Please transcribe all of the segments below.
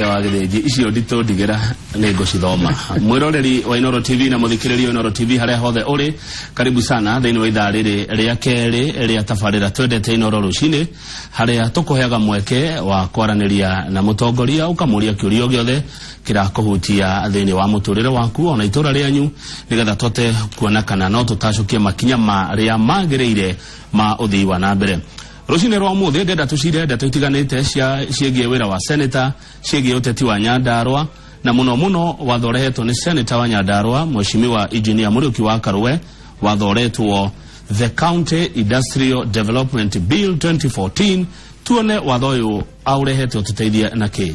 Wa Gĩthĩnji icio nditũ ndigĩra nĩ ngũcithoma. Mwĩroreri wa Inoro TV na mũthikĩrĩria wa Inoro TV harĩa hothe ũrĩ, karibu sana thĩinĩ wa ithaa rĩrĩ rĩa kerĩ rĩa tabarĩra twendete Inoro rũcinĩ, harĩa tũkũheaga mweke wa kwaranĩria na mũtongoria, ũkamũria kĩũria o gĩothe kĩrakũhutia thĩinĩ wa mũtũrĩre waku ona itũra rĩanyu, nĩgetha tũhote kuona kana no tũtacũkie makinya marĩa magĩrĩire ma ũthii wa na mbere. Rũcinĩ rwa ũmũthĩ ndĩrenda tũcire ndeto itiganĩte cia ciĩgiĩ wĩra wa seneta, ciĩgiĩ ũteti wa Nyandarũa, na mũno mũno watho ũrehetwo nĩ seneta wa Nyandarũa Mheshimiwa Engineer Mũriũki wa Karũwe, watho ũretwo The County Industrial Development Bill 2014. Tuone watho ũyũ aũrehete ũtũteithie na kĩ.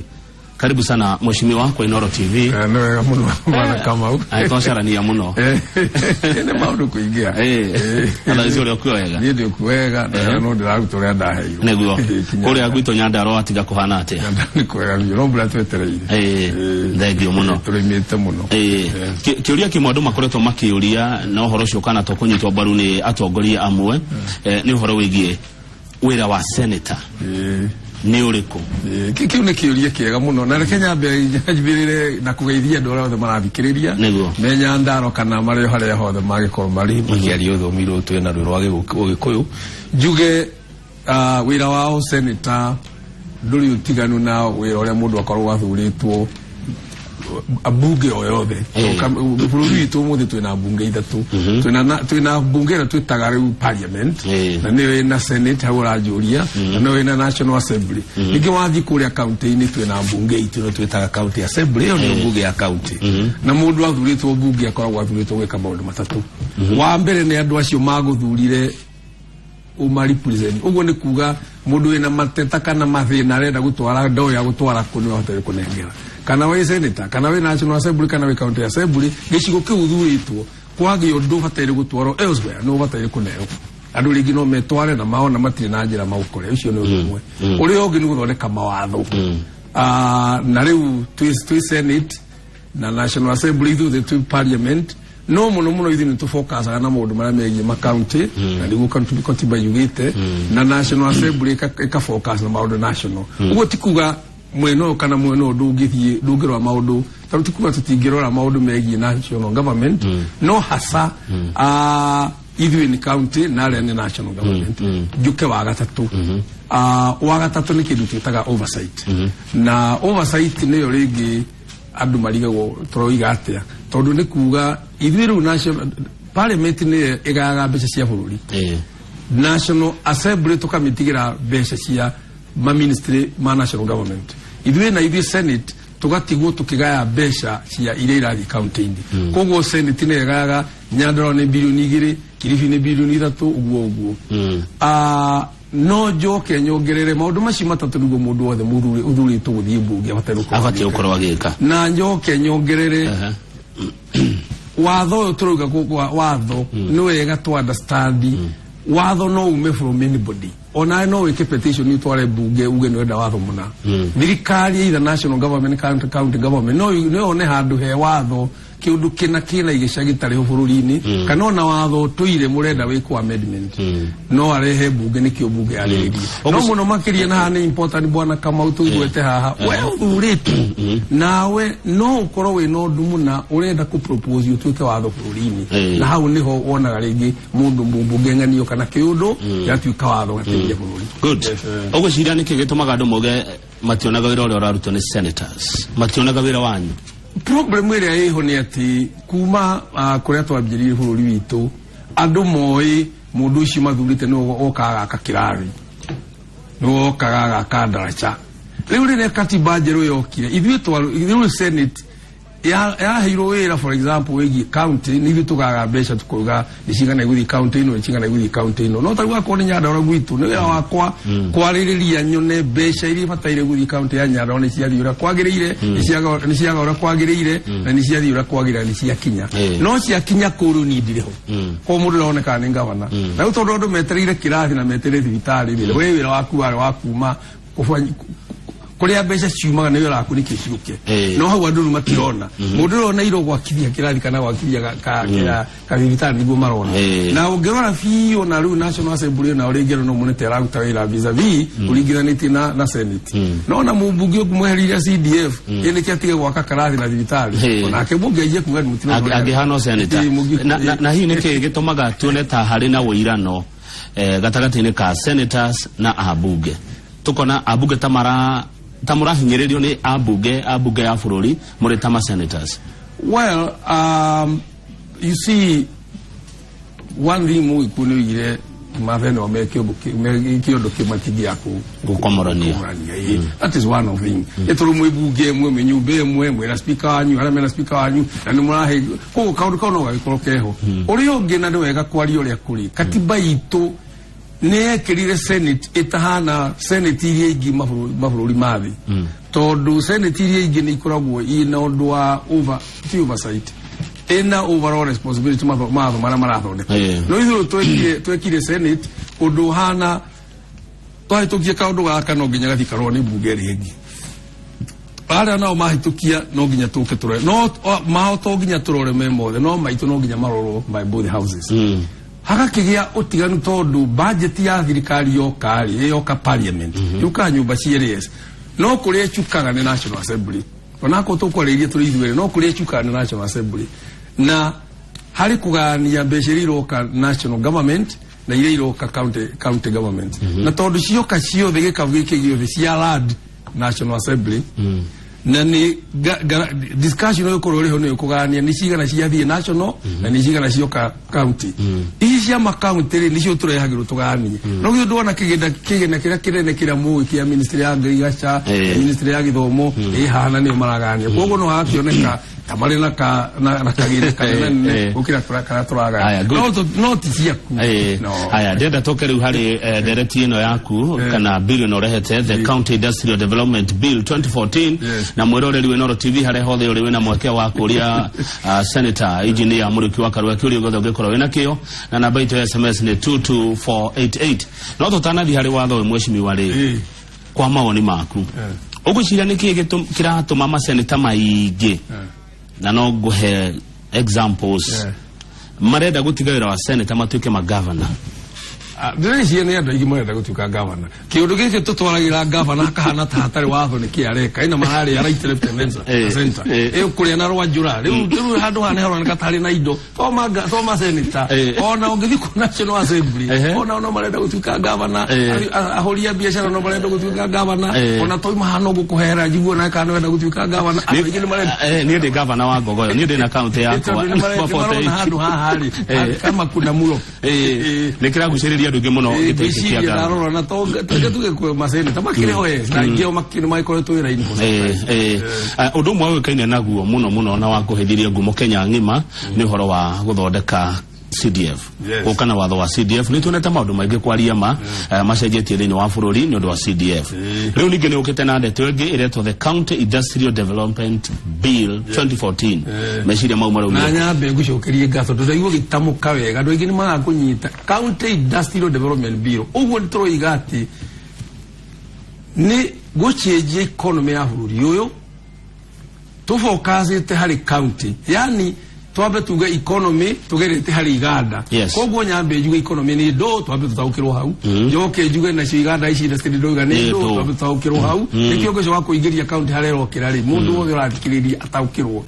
Karibu sana Mheshimiwa kwa Inoro TV. Nĩ wega mũno, bwana Kamau. Twacarania mũno. Nĩ maũndũ kũingĩra. Thaa ici ũrĩa ũkuo wega? Niĩ ndĩ kuo wega na no ndĩraruta ũrĩa ndaheirwo. Nĩguo. Kũrĩa gwitũ Nyandarũa atiga kũhana atĩa? Nĩ kwega biũ, no mbura twetereire. Thengiũ mũno. Tũrĩmĩte mũno. Kĩũria kĩmwe andũ makoretwo makĩũria na ũhoro ũcio kana to kũnyitwo mbaru nĩ atongoria amwe, nĩ ũhoro wĩgiĩ wĩra wa senator nĩ ũrĩkũ? Kĩu nĩ kĩũria kĩega mũno, na reke nyambe njambĩrĩre na kũgeithia andũ arĩa othe marathikĩrĩria me Nyandarua kana marĩ o harĩa hothe mangĩkorwo marĩ makĩaria rũthiomi rũrũ twĩ naruo rwa Ũgĩkũyũ. Njuge wĩra wa senator ndũrĩ ũtiganu na wĩra ũrĩa mũndũ akoragwo athurĩtwo mbunge o yothe. Bũrũri witũ ũmũthĩ twĩna mbunge ithatũ. Twĩna mbunge ĩrĩa twĩtaga rĩu parliament, na nĩyo ĩna senate hau ũranjũria, na nĩyo ĩna National Assembly. Ningĩ wathiĩ kũrĩa county-inĩ twĩna mbunge itũ ĩno twĩtaga county assembly, ĩyo nĩyo mbunge ya county. Na mũndũ athurĩtwo mbunge akoragwo athurĩtwo gwĩka maũndũ matatũ. Wa mbere nĩ andũ acio magũthurire ũma represent, ũguo nĩ kuga mũndũ wĩna mateta kana mathĩna arenda gũtwara ndoo ya gũtwara kũ nĩ wahotire kũnengera, kana wĩ senator, kana wĩ National Assembly, kana wĩ county assembly, gĩcigo kĩu ũthurĩtwo kwagĩa ũndũ ũbataire gũtwarwo elsewhere nĩ ũbataire kũneo. Andũ rĩngĩ no metware na maona matirĩ na njĩra maũkore. Ũcio nĩ ũndũ ũmwe. Ũrĩa ũngĩ nĩ gũthondeka mawatho. Na rĩu twĩ senate na National Assembly, ithuothe twĩ parliament, no mũno mũno ithuĩ nĩ tũfokacaga na maũndũ marĩa megiĩ makaunti, na nĩguo katiba yugĩte, na National Assembly ĩka focus na maũndũ national. Ũguo ti kuga mwena ũyũ kana mwena ũyũ ndũngĩthiĩ, ndũngĩrora maũndũ, tondũ ti kuga tũtingĩrora maũndũ megiĩ national government, no hasa ithuĩ nĩ county na arĩa nĩ national government. Njuke wa gatatũ. Wa gatatũ nĩ kĩndũ twĩtaga oversight, na oversight nĩyo rĩngĩ andũ marigagwo tũroiga atĩa, tondũ nĩ kuga ithuĩ rĩu national parliament nĩyo ĩgayaga mbeca cia bũrũri. National Assembly tũkamĩtigĩra mbeca cia ma ministry ma national government. Ithuĩ na ithuĩ senate tũgatigwo tũkĩgaya mbeca cia iria irathiĩ county-inĩ. Koguo senate nĩyo ĩgayaga, Nyandarua nĩ 2 bilioni, Kilifi nĩ 3 bilioni, ũguo ũguo. No njoke nyongerere maũndũ macio matatũ nĩguo mũndũ wothe ũthurĩtwo gũthiĩ mbunge abataire gũkorwo abatiĩ gũkorwo agĩka. Na njoke nyongerere, watho ũyũ tũrauga watho nĩ wega tũ understand watho no ume from anybody. Onawe no wĩke petition, ũtware mbunge, uge nĩ wenda watho mũna. Thirikari, either national government, county government, no yone handũ he watho kĩũndũ kĩna kĩna igĩca gĩtarĩ ho bũrũri-inĩ, kana ona watho ũtũire mũrenda wĩkwo amendment, no arehe mbunge nĩkĩo mbunge yarĩrĩrie. No mũno makĩria, na haha nĩ important, bwana Kamau, tũigwete haha, we ũthurĩtwo nawe no ũkorwo wĩna ũndũ mũna ũrenda kũ propose ũtuĩke watho bũrũri-inĩ. Na hau nĩho wonaga rĩngĩ mũndũ mũmbunge ng'anio kana kĩũndũ gĩgatuĩka watho gateithia bũrũri. Good. Yes. Ũgwĩciria nĩkĩ gĩtũmaga andũ mauge mationaga wĩra ũrĩa ũrarutwo nĩ senators, mationaga wĩra wanyu? Problem ĩrĩa ĩho nĩ atĩ kuma kũrĩa twambĩrĩirie bũrũri witũ, andũ moĩ mũndũ ũcio mathurĩte nĩwe okaga gaka kĩrathi, nĩwe okaga gaka ndaraca. Rĩu rĩrĩa katiba njerũ yokire, ithuĩ rĩu senate yaheirwo wĩra, for example, wĩgiĩ county, nĩ ithuĩ tũgaga mbeca, tukauga nĩ cigana igũthiĩ county ĩno, nĩ cigana igũthiĩ county ĩno. No tarĩu akorwo nĩ Nyandarua gwitũ, nĩ wĩra wakwa kwarĩrĩria nyone mbeca iria ibataire gũthiĩ county ya Nyandarua nĩ ciathiĩ ũrĩa kwagĩrĩire, nĩ ciaga ũrĩa kwagĩrĩire, na nĩ ciathiĩ ũrĩa kwagĩrĩire, nĩ ciakinya. No ciakinya kũu rĩu niĩ ndirĩ ho, koguo mũndũ ũrĩa nĩ gavana. Na rĩu tondũ andũ metereire kĩrathi na metereire thibitarĩ rĩ, we wĩra waku warĩ wa kuma Kuria mbeca ciumaga nĩ wĩra waku nĩkĩo ciũke. No hau andũ rĩu matirona. Mũndũ ũrona iro gwakithia kĩrathi kana gwakithia ka thibitarĩ nĩguo marona. Na ũngĩrora biũ na rĩu National Assembly na rĩngĩ no mũnete araruta wĩra vis-a-vis ũringithanĩtie na Senate. No na mũmbunge ũngĩmwehereria CDF ĩ nĩkĩ atige gwaka karathi na thibitarĩ, onake mũngĩ aiye kuga mũtirona. Angĩhana senator. Na hihi nĩkĩ gĩtũmaga tuone ta harĩ na ũirano gatagatĩ-inĩ ka senators na ambunge, tukona ambunge ta mara ta mũrahinyĩrĩrio nĩ ambunge ya bũrũri mũrĩ ta ma senators? Well, you see, one thing Mũgĩkũyũ nĩ oigire matheno me kĩondo kĩmwe kĩngĩaga gũkomorania. Kũmorania. That is one of thing. Ĩtũrũ mwĩ bunge ĩmwe, mwĩ nyũmba ĩmwe, mwĩna speaker wanyu, arĩa mena speaker wanyu, na nĩ mũrahe koguo kaũndũ kau no gagĩkorwo keho. Ũrĩa ũngĩ, na nĩ wega kwaria ũrĩa kũrĩ, katiba itũ nĩ yekĩrire Senate ĩtahana Senate iria ingĩ mabũrũri ma thĩ, tondũ Senate iria ingĩ nĩ ikoragwo ina ũndũ wa over, ti oversight, ĩna overall responsibility mawatho marĩa marathondeka. No ithuĩ twekire Senate ũndũ ũhana twahĩtũkia kaũndũ gaka no nginya gathikarwo nĩ mbunge ĩrĩa ĩngĩ, arĩa nao mahĩtũkia no nginya tũke tũrore, no mao to nginya tũrore me mothe, no maitũ no nginya marorwo by both houses. Hagakĩgĩa ũtiganu tondũ budget ya thirikari yoka rĩ, yoka parliament, yũkaga nyũmba cierĩ, yes, no kũrĩa ĩcukaga nĩ National Assembly. Onakorwo tũkwarĩirie tũrĩ ithuerĩ, no kũrĩa ĩcukaga nĩ National Assembly, na harĩ kũgayania mbeca iria iroka national government na iria iroka county government. Na tondũ cioka ciothe gĩkabu gĩkĩ gĩothe cia land National Assembly, na nĩ discussion ĩgũkorwo ĩrĩho nĩ kũgayania nĩ cigana ciathiĩ national na nĩ cigana cioka county. Ici cia ma county rĩ, nĩcio tũrehagĩrwo tũgayanie. No githĩ ndwona kĩgĩna kĩrĩa kĩnene kĩrĩa mũĩ kĩa ministry ya agriculture, ministry ya gĩthomo ĩhana nĩyo maragayania, koguo no hagakĩoneka ta marĩ na na kagĩna kanene gũkĩra karĩa tũragayania, no ti ciaku. No. Haya, ndĩrenda tũke rĩu harĩ ndereti ĩno yaku kana bill ĩno ũrehete, the County Industrial Development Bill 2014. Na mwĩroreri wa Inooro TV harĩa hothe ũrĩ, wĩna mweke wa kũria Senator Engineer Mũrĩki wa Karua kĩũria gĩothe ũngĩkorwo wĩna kĩo, na namba itũ ya SMS nĩ 22488. No tũtanathiĩ harĩ watho ũyũ, mheshimiwa rĩ, kwa mawoni maku, ũgwĩciria nĩkĩ kĩratũma maseneta maingĩ, na no ngũhe examples, marenda gũtiga wĩra wa senator matuĩke magavana? Ndĩreciria nĩ andũ aingĩ marenda gũtuĩka gavana. Kĩũndũ gĩkĩ tũtwaragĩra gavana akahana ta hatarĩ watho nĩ kĩ areka ina mararĩa right, left and center. Ĩ kũrĩa na rwanjũra rĩu handũ haha nĩ haroneka ta harĩ na indo to ma senator, ona ũngĩthiĩ kũ National Assembly, ona no marenda gũtuĩka gavana, ahũri a biacara no marenda gũtuĩka gavana, ona toima hana ũguo kũhera njiguo na kana wenda gũtuĩka gavana, andũ aingĩ nĩ marenda. Niĩ ndĩ gavana wa Ngogoyo, niĩ ndĩ na kaunti yakwa. Tondũ nĩ marona handũ haha rĩ kama kuna mũro. Nĩ kĩragucĩrĩria andũ aingĩ mũno gĩtĩ gĩkĩ kĩa Ngwĩciria gavana. Ndarora na to tuge kwĩ maseneta makĩrĩ ho, yes, na aingĩ ao makĩrĩ magĩkoretwo wĩra-inĩ for some time. Ũndũ ũmwe ũĩkaine naguo mũno mũno na wa kũhĩthirie ngumo Kenya ng'ima nĩ ũhoro wa gũthondeka CDF. Gũka na watho wa CDF, nĩ tuonete maũndũ maingĩ kwaria ma macenjetie thĩinĩ wa bũrũri nĩ ũndũ wa CDF. Rĩu ningĩ nĩ ũkĩte na ndeto ĩngĩ ĩretwo the County Industrial Development Bill 2014. Meciria mau Na maraumire? Nyambe ngũcokerie ngatho tondũ ndaigua gĩtamũka wega, andũ aingĩ nĩ maraga kũnyita County Industrial Development Bill. Ũguo nĩ tũroiga atĩ nĩ gũcenjia economy ya bũrũri ũyũ tũfocusĩte harĩ county, yani twambe tuge economy tugerete harĩ iganda. Koguo nyambe njuge economy nĩ ndũ, twambe tũtaũkĩrwo hau, njoke njuge nacio iganda ici industry ndoiga nĩ Nĩ ndũ, ndũ. Twambe tũtaũkĩrwo hau, nĩkĩo ngĩcoka kũingĩria county harĩa ĩrokĩra rĩ, mũndũ wothe ũrathikĩrĩria ataũkĩrwo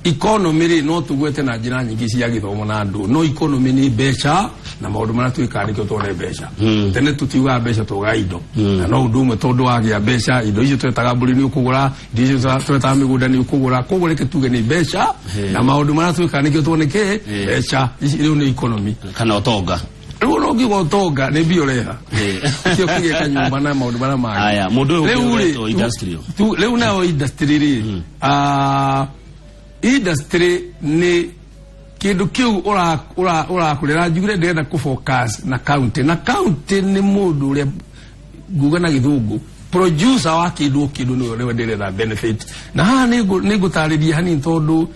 economy rĩ, no tũgwete na njĩra nyingĩ cia gĩthomo na andũ, no economy nĩ mbeca na maũndũ marĩa twĩkaga nĩkĩo tuone mbeca. Tene tũtiugaga mbeca, tugaga indo, na no ũndũ ũmwe, tondũ wagĩa mbeca indo icio twetaga mbũri nĩ ũkũgũra, indo icio twetaga mĩgũnda nĩ ũkũgũra. Koguo reke tuge nĩ mbeca na maũndũ marĩa twĩkaga nĩkĩo tuone kĩ mbeca ici. Rĩu nĩ economy kana ũtonga. Rĩu no ngiuga ũtonga nĩ mbia ũreha kĩo kĩgeka nyũmba na maũndũ marĩa mangĩ. Aya, mũndũ ũyũ Rĩu ũngĩ rĩ, ũretwo industrial. Rĩu nayo industry rĩ, industry nĩ kĩndũ kĩu ũrakũrĩra. Njugire ndĩrenda kũ focus na county, na county nĩ mũndũ ũrĩa nguga na gĩthũngũ producer wa kĩndũ o kĩndũ, nĩwe nĩwe ndĩretha benefit. Na haha nĩ ngũtarĩria hanini, tondũ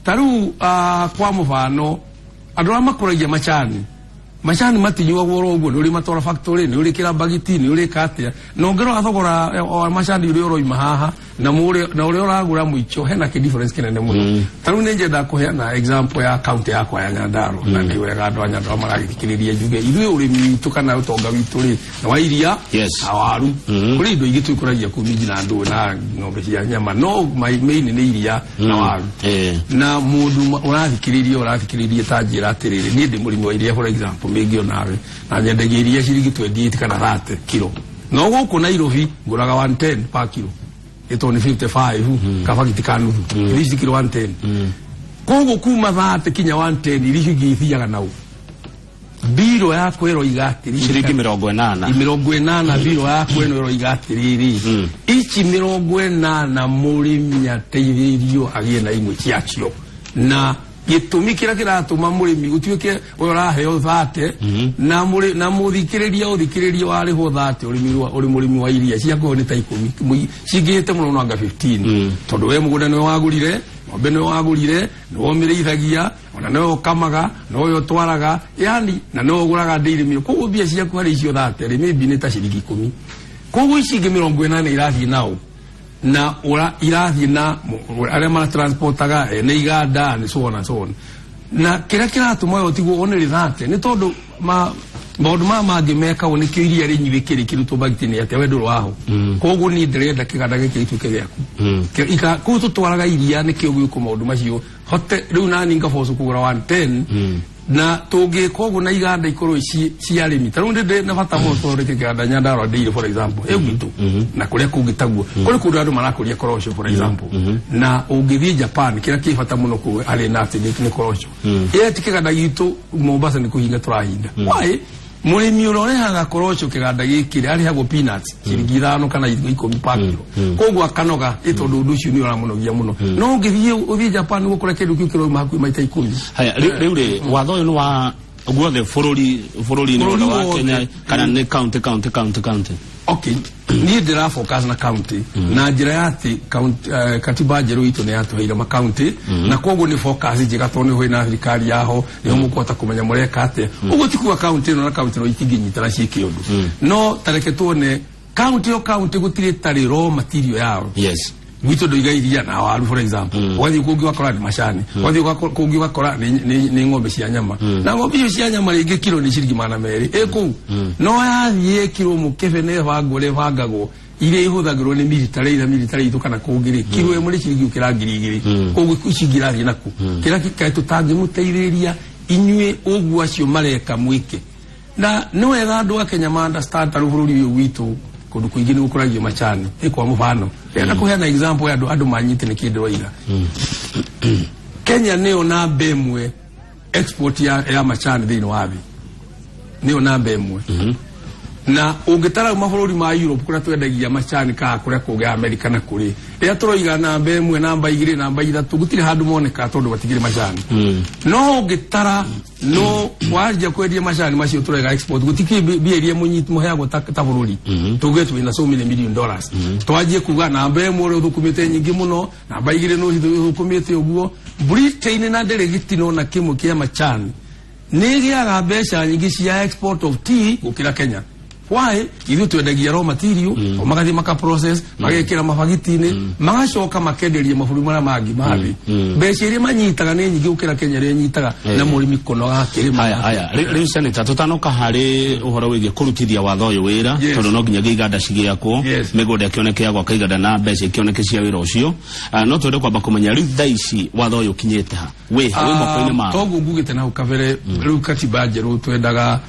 ta rĩu kwa mũbano andũ arĩa makũragia macani Macani matinyuagwo oro ũguo, nĩ ũrĩ matwara factory, nĩ ũrĩ kĩra bagiti, nĩ ũrĩ katia na ũngĩrora thogora wa macani ũrĩa ũroima haha na mũrĩ na ũrĩa ũragũra mũico, hena kĩ difference kĩnene mũno. Ta rĩu nĩ nyendaga kũheana example ya county yakwa ya Nyandarua, na nĩ wega andũ a Nyandarua maragĩthikĩrĩria njuge ithuĩ ũrĩmi witũ kana ũtonga witũ rĩ nĩ wa iria na waru. Kũrĩ indo ingĩ twĩkũragia kũu, minji na ndũĩ na ng'ombe cia nyama, no main nĩ iria na waru. Na mũndũ ũrathikĩrĩria ta njĩra atĩrĩrĩ, niĩ ndĩ mũrĩmi wa iria, for example, mĩngĩ onawe na nyendagia iria ciringi 28 kana 30 kilo, no gũkũ Nairobi ngũraga 110 per kilo, ĩtoo nĩ 55 kabagiti ka nuthu, iria ici kilo 110. Koguo kuma 30 kinya 110, iria icio ingĩ ithiaga nau mbiro yakwa ĩroiga atĩrĩrĩ, Ciringi 80. 80. Mbiro yakwa ĩno ĩroiga atĩrĩrĩ, ici 80 mũrĩmi ateithĩrĩrio agĩe na imwe ciacio, na gĩtũmi kĩrĩa kĩratũma mũrĩmi gũtuĩke ũyũ ũraheo 30 na mũrĩ na mũthikĩrĩria ũthikĩrĩria warĩhwo 30, ũrĩmi ũrĩ mũrĩmi wa iria ciakorwo nĩ ta 10, cingĩhĩte mũno no anga 15, tondũ we mũgũnda nĩwe wagũrire, ng'ombe nĩwe wagũrire, nĩwe ũmĩrĩithagia, ona nĩwe ũkamaga, nĩwe ũtwaraga, yani na nĩwe ũgũraga daily meal. Koguo mbia ciaku harĩ icio 30 rĩ, maybe nĩ ta ciringi 10. Koguo ici ingĩ 80 irathiĩ nao na ura irathiĩ na arĩa maratransportaga ene iganda and so on and so on. Na kĩrĩa kĩratũma ũyũ tiguo one rĩ 30 nĩ tondũ ma maũndũ maya mangĩ mekagwo nĩkĩo iria rĩnyuĩke rĩkĩrutwo bagiti-inĩ atĩa we ndũrĩ waho. Koguo niĩ ndĩrenda kĩganda gĩkĩ gĩtuĩke gĩaku. Kũu tũtwaraga iria nĩkĩo gwĩkwo maũndũ macio hote rĩu nani ngaboco kũgũra 110, na tũngĩka ũguo na iganda ikorwo cia arĩmi. Ta rĩu ndĩ na bata mũno tũthondeke kĩganda Nyandarua Dairy, for example, ĩ gwitũ na kũrĩa kũngĩ taguo kũrĩ kũndũ andũ marakũria korosho, for example. Na ũngĩthiĩ Japan, kĩrĩa kĩ bata mũno kũu harĩ na atĩ nĩ korosho. Ĩ ti kĩganda gitũ Mombasa nĩ kũhinga tũrahinga. Why? Mũrĩmi ũrĩa ũrehaga korosho kĩganda gĩkĩ rĩ, arĩhagwo peanuts, ciringi 5 kana 10 per kilo. Koguo akanoga ĩ tondũ ũndũ ũcio nĩ ũramũnogia mũno, no ũngĩthiĩ ũthiĩ Japan gũkora kĩndũ kĩu kĩrauma hakuhĩ maita 10. Haya, rĩu rĩ, watho ũyũ nĩ wa guothe bũrũri-inĩ Bũrũri wothe wa wothe. Kenya kana nĩ county, county, county, county? Okay, niĩ ndĩra focus na county na njĩra ya atĩ katiba njerũ itũ nĩ yatũheire makaunti, na koguo nĩ focus njega tondũ nĩ hwĩ thirikari yaho nĩho mũkũhota kũmenya mũreka atĩa. Ũguo ti kuga county ĩno na county ĩno itingĩnyitana ciĩke ũndũ, no tareke tuone county o county gũtirĩ tarĩ raw material yao. Gwitũ ndũiga iria na waru, for example, ũgathiĩ kũngĩ ũgakora nĩ macani, ũgathiĩ kũngĩ ũgakora nĩ ng'ombe cia nyama, na ng'ombe icio cia nyama rĩngĩ kiro nĩ ciringi 200 ĩ kũu, no yathiĩ ĩkirwo mũkebe na ĩbangwo ũrĩa ĩbangagwo iria ihũthagĩrwo nĩ military, ira military itũ kana kũngĩ rĩ, kiro ĩmwe nĩ ciringi gũkĩra 2000. Koguo ici ingĩ irathiĩ naku kĩrĩa kaĩ tũtangĩmũteithĩrĩria inyuĩ ũguo acio mareka mwĩke. Na nĩ wega andũ a Kenya ma understand, ta rĩu bũrũri ũyũ witũ kũndũ kũingĩ nĩ gũkũragio macani. Ĩ kwa mũbano ndĩrenda kũheana example ya andũ manyite nĩ kĩndũ roiga. Kenya nĩyo namba 1 export ya macani thĩinĩ wa thĩ, nĩyo namba 1. Na ũngĩtara mabũrũri ma Europe kũrĩa twendagia macani kana kũrĩa kũngĩ America na kũrĩ rĩrĩa tũroiga namba 1, namba 2, namba 3, gũtirĩ handũ moneka tondũ matikĩrĩ macani. No ũngĩtara no wanjia kwendia macani macio tũrega export, gũtikĩrĩ mbia iria mũheagwo ta bũrũri, tuge twĩna so many million dollars, twanjie kuga namba 1 ũrĩa ũthũkũmĩte nyingĩ mũno, namba 2 nĩ ũthũkũmĩte ũguo. Britain na ndĩrĩ gĩtino na kĩmwe kĩa macani, nĩ ĩgĩaga mbeca nyingĩ cia export of tea gũkĩra Kenya. Why? Ithuĩ twendagia raw material, o magathiĩ maka process, magekĩra mabagiti-inĩ, magacoka makenderia mabũrũri marĩa mangĩ ma thĩ. Mbeca iria manyitaga nĩ nyingĩ gũkĩra Kenya ĩrĩa ĩnyitaga na mũrĩmi kũnoga akĩrĩma. Haya, haya, rĩu senator, tũtanoka harĩ ũhoro wĩgiĩ kũrutithia watho ũyũ wĩra, tondũ no nginyagia iganda cigĩakwo, mĩgũnda ĩkĩoneke ya gwaka iganda na mbeca ikĩoneke cia wĩra ũcio. No twende kwamba kũmenya rĩu thaa ici watho ũyũ ũkinyĩte ha, wĩ ha, wĩ moko-inĩ mao? Toguo ngugĩte na hau kabere, rĩu katiba njerũ twendaga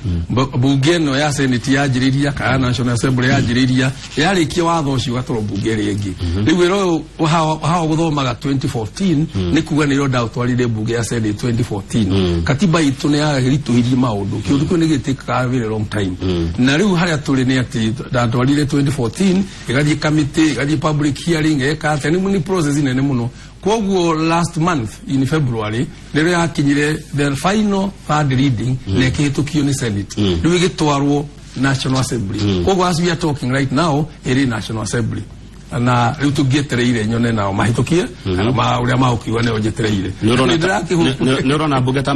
bunge ĩno ya Senate yanjĩrĩria kana National Assembly yanjĩrĩria yarĩkia watho ũcio ũgatwarwo bunge ĩrĩa ĩngĩ. Rĩu wĩra ũyũ hawa gũthomaga 2014 nĩ kuga nĩrĩo ndaũtwarire bunge ya Senate 2014. Katiba itũ nĩ yaritũhirie maũndũ, kĩũndũ kĩu nĩ gĩtĩkaga very long time. Na rĩu harĩa tũrĩ nĩ atĩ ndatwarire 2014, ĩgathiĩ committee, ĩgathiĩ public hearing, ĩka atĩa, nĩ process nene mũno. Koguo last month in February rĩrĩa yakinyire the final third reading na ĩkĩhĩtũkio nĩ Senate, rĩu ĩgĩtwarwo National Assembly. Koguo as we are talking right now ĩrĩ National Assembly. Na rĩu tũngĩetereire nyone nao mahĩtũkie kana ũrĩa magũkiuga nĩo njetereire. Nĩ ũrona mbunge ta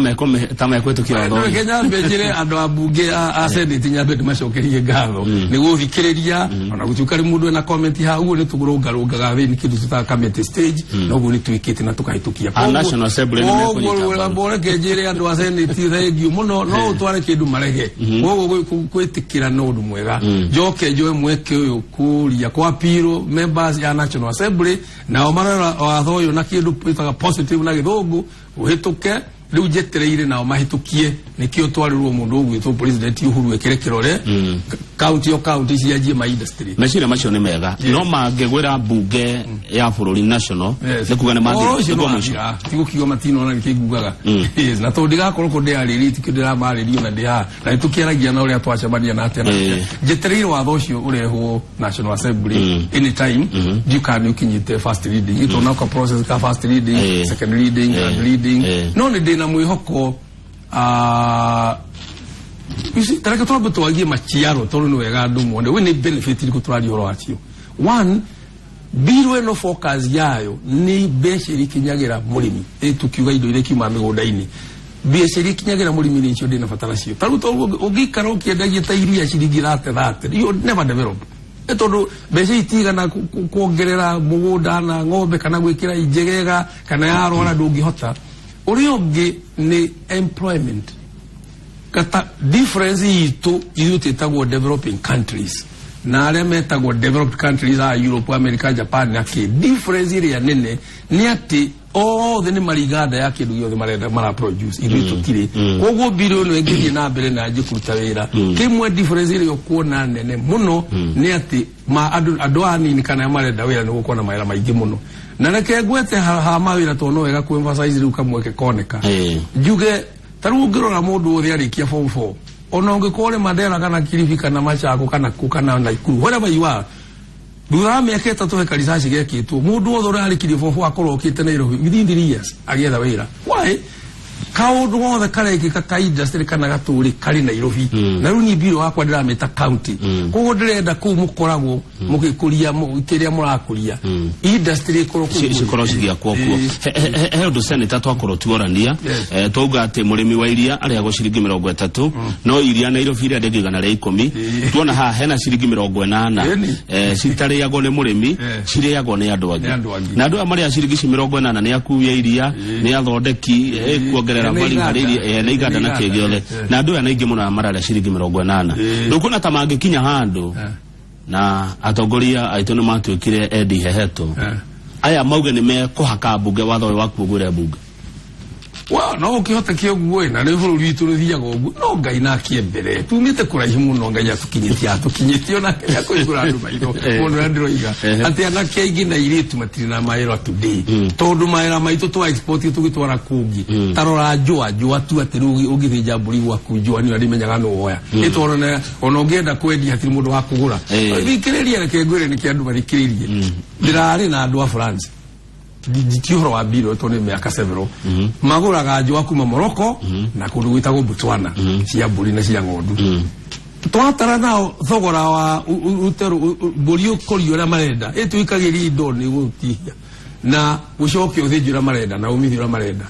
mekwĩtũkia watho ũyũ? Reke nyambe njĩre andũ a mbunge a Senate, nyambe ndĩmacokerie ngatho nĩ gũthikĩrĩria, ona gũtuĩka rĩ mũndũ ena comment haha, ũguo nĩ tũrũngarũngaga thĩinĩ kĩndũ tũtaga committee stage, na ũguo nĩ twĩkĩte na tũkahĩtũkia. A National Assembly nĩ mekũnyita Koguo mbaru. reke njĩre andũ a Senate thengiũ mũno, no ũtware kĩndũ marege, koguo gwĩtĩkĩra no ũndũ mwega. Njoke njoe mweke ũyũ kũria kwa appeal members ya National Assembly, nao marora watho ũyũ na kĩndũ ĩtaga positive na gĩthũngũ ũhĩtũke. Rĩu njetereire nao mahĩtũkie, nĩkĩo twarĩrwo mũndũ ũgwĩtwo President Uhuru ekĩre kĩrore county o county cianjie ma industry. Meciria macio nĩ mega, no mangĩgwĩra mbunge ya bũrũri national, nĩ kuga nĩ Ũhoro mathiĩ ũcio nĩguo nĩ mũico. wathira, ti gũkiuga matinona nĩkĩ ngugaga. Yes, na tondũ ndigakorwo kũ ndĩrarĩria, tikĩo ndĩramarĩria ona ndĩ haha na nĩtũkĩaragia na ũrĩa twacemania na atĩa na atĩa. Njetereire watho ũcio ũrehwo National Assembly anytime, ndiũ kana nĩ ũkinyĩte first reading, ĩtona ka process ka first reading, second reading, third reading, no nĩ ndĩna mwĩhoko. You see, tareke twambe twagie maciaro, tondũ nĩ wega andũ mone we nĩ benefit irĩkũ tũraria ũhoro wacio. One, bill ĩno focus yayo nĩ mbeca iria ikinyagĩra mũrĩmi. Ĩ tukiuga indo iria ikiumaga mĩgũnda-inĩ, mbeca iria ikinyagĩra mũrĩmi nĩcio ndĩna bata nacio. Ta rĩu tondũ ũngĩikara ũkĩendagia ta iria ciringi 30 30, you never develop. Nĩ tondũ mbeca itigana kuongerera mũgũnda na ng'ombe kana gwĩkĩra injegega kana yarwara ndũngĩhota. Ũrĩa ũngĩ nĩ employment. Kata difference itũ, ithuĩ twĩtagwo developing countries na arĩa metagwo developed countries a Europe, America, Japan na kĩ, difference ĩrĩa nene nĩ atĩ othe nĩ marĩ iganda ya kĩndũ gĩothe marenda mara produce, ithuĩ tũtirĩ. Koguo bill ĩno ĩngĩthiĩ na mbere na anjie kũruta wĩra, kĩmwe difference ĩrĩa ũkuona nene mũno nĩ atĩ ma andũ anini kana marenda wĩra nĩ gũkorwo na mawĩra maingĩ mũno. Na reke ngwete ha mawĩra, tondũ no wega ku emphasize rĩu kamweke koneka, njuge ta rĩu ũngĩrora mũndũ wothe arĩkia form 4, ona ũngĩkorwo nĩ Mandera kana Kilifi kana Machako kana kũ kana Nakuru, wherever you are, thutha wa mĩaka 3 he karicaci gekĩtwo, mũndũ wothe ũrĩa arĩkirie form 4 akorwo okĩte Nairobi within 3 years agĩetha wĩra. Why? Kaũndũ gothe karekĩka ka industry kana gatũrĩ karĩ Nairobi. Na rĩu niĩ bill wakwa ndĩramĩta county, koguo ndĩrenda kũu mũkoragwo mũgĩkũria kĩrĩa mũrakũria, industry ĩkorwo kũu. Cikorwo cigĩakwo kuo. He ũndũ, senator, twakorwo tuorania, twauga atĩ mũrĩmi wa iria arĩhagwo ciringi 30, no iria Nairobi rĩendagio 110. Tuona haha hena ciringi 80 citarĩagwo nĩ mũrĩmi, cirĩagwo nĩ andũ angĩ. Nĩ andũ angĩ. Na andũ aya marĩa ciringi ici 80 nĩ akui a iria, nĩ athondeki, kuongerera Nĩ value harĩ iganda. iria, nĩ iganda na Nĩ kĩ iganda. gĩothe. Na andũ aya nĩ aingĩ mũno mararĩa ciringi 80. Ndũkuona ta mangĩkinya handũ na atongoria aitũ nĩ matuĩkire endi heheto, aya mauge nĩ mekũhaka mbunge watho ũyũ wakuo gwĩre mbunge? Well, no ũkĩhoteke ũguo ĩ, na nĩ bũrũri witũ rũthiaga ũguo, no Ngai nakie mbere tumĩte kũraihu mũno, Ngai atũkinyĩtie, atũkinyĩtie onake nĩakũhingũra andũ maitho. Mũndũ ũrĩa ndĩroiga atĩ anake aingĩ na airĩtu matirĩ na mawĩra today, tondũ mawĩra maitũ twa export tũgĩtwara kũngĩ. Ta rora njũa, njũa tu, atĩ rĩu ũngĩthĩnja mbũri gwaku, njũa nĩyo ndĩmenyaga nũ woya, nĩ tondũ ona ũngĩenda kwendia hatirĩ mũndũ wa kũgũra. Thikĩrĩria, reke ngwĩre nĩkĩ andũ mathikĩrĩrie. Ndĩrarĩ na andũ a France, ti ũhoro wa mbirũ, tondũ nĩ mĩaka several magũraga njũa kuma Morocco na kũndũ gwĩtagwo Botswana, cia mbũri na cia ng'ondu. Twatara nao thogora wa rute mbũri ũkũrio ũrĩa marenda, ĩtuĩkagĩria indo nĩ gũtihia na ũcoke ũthĩnji ũrĩa marenda na umithio ũrĩa marenda,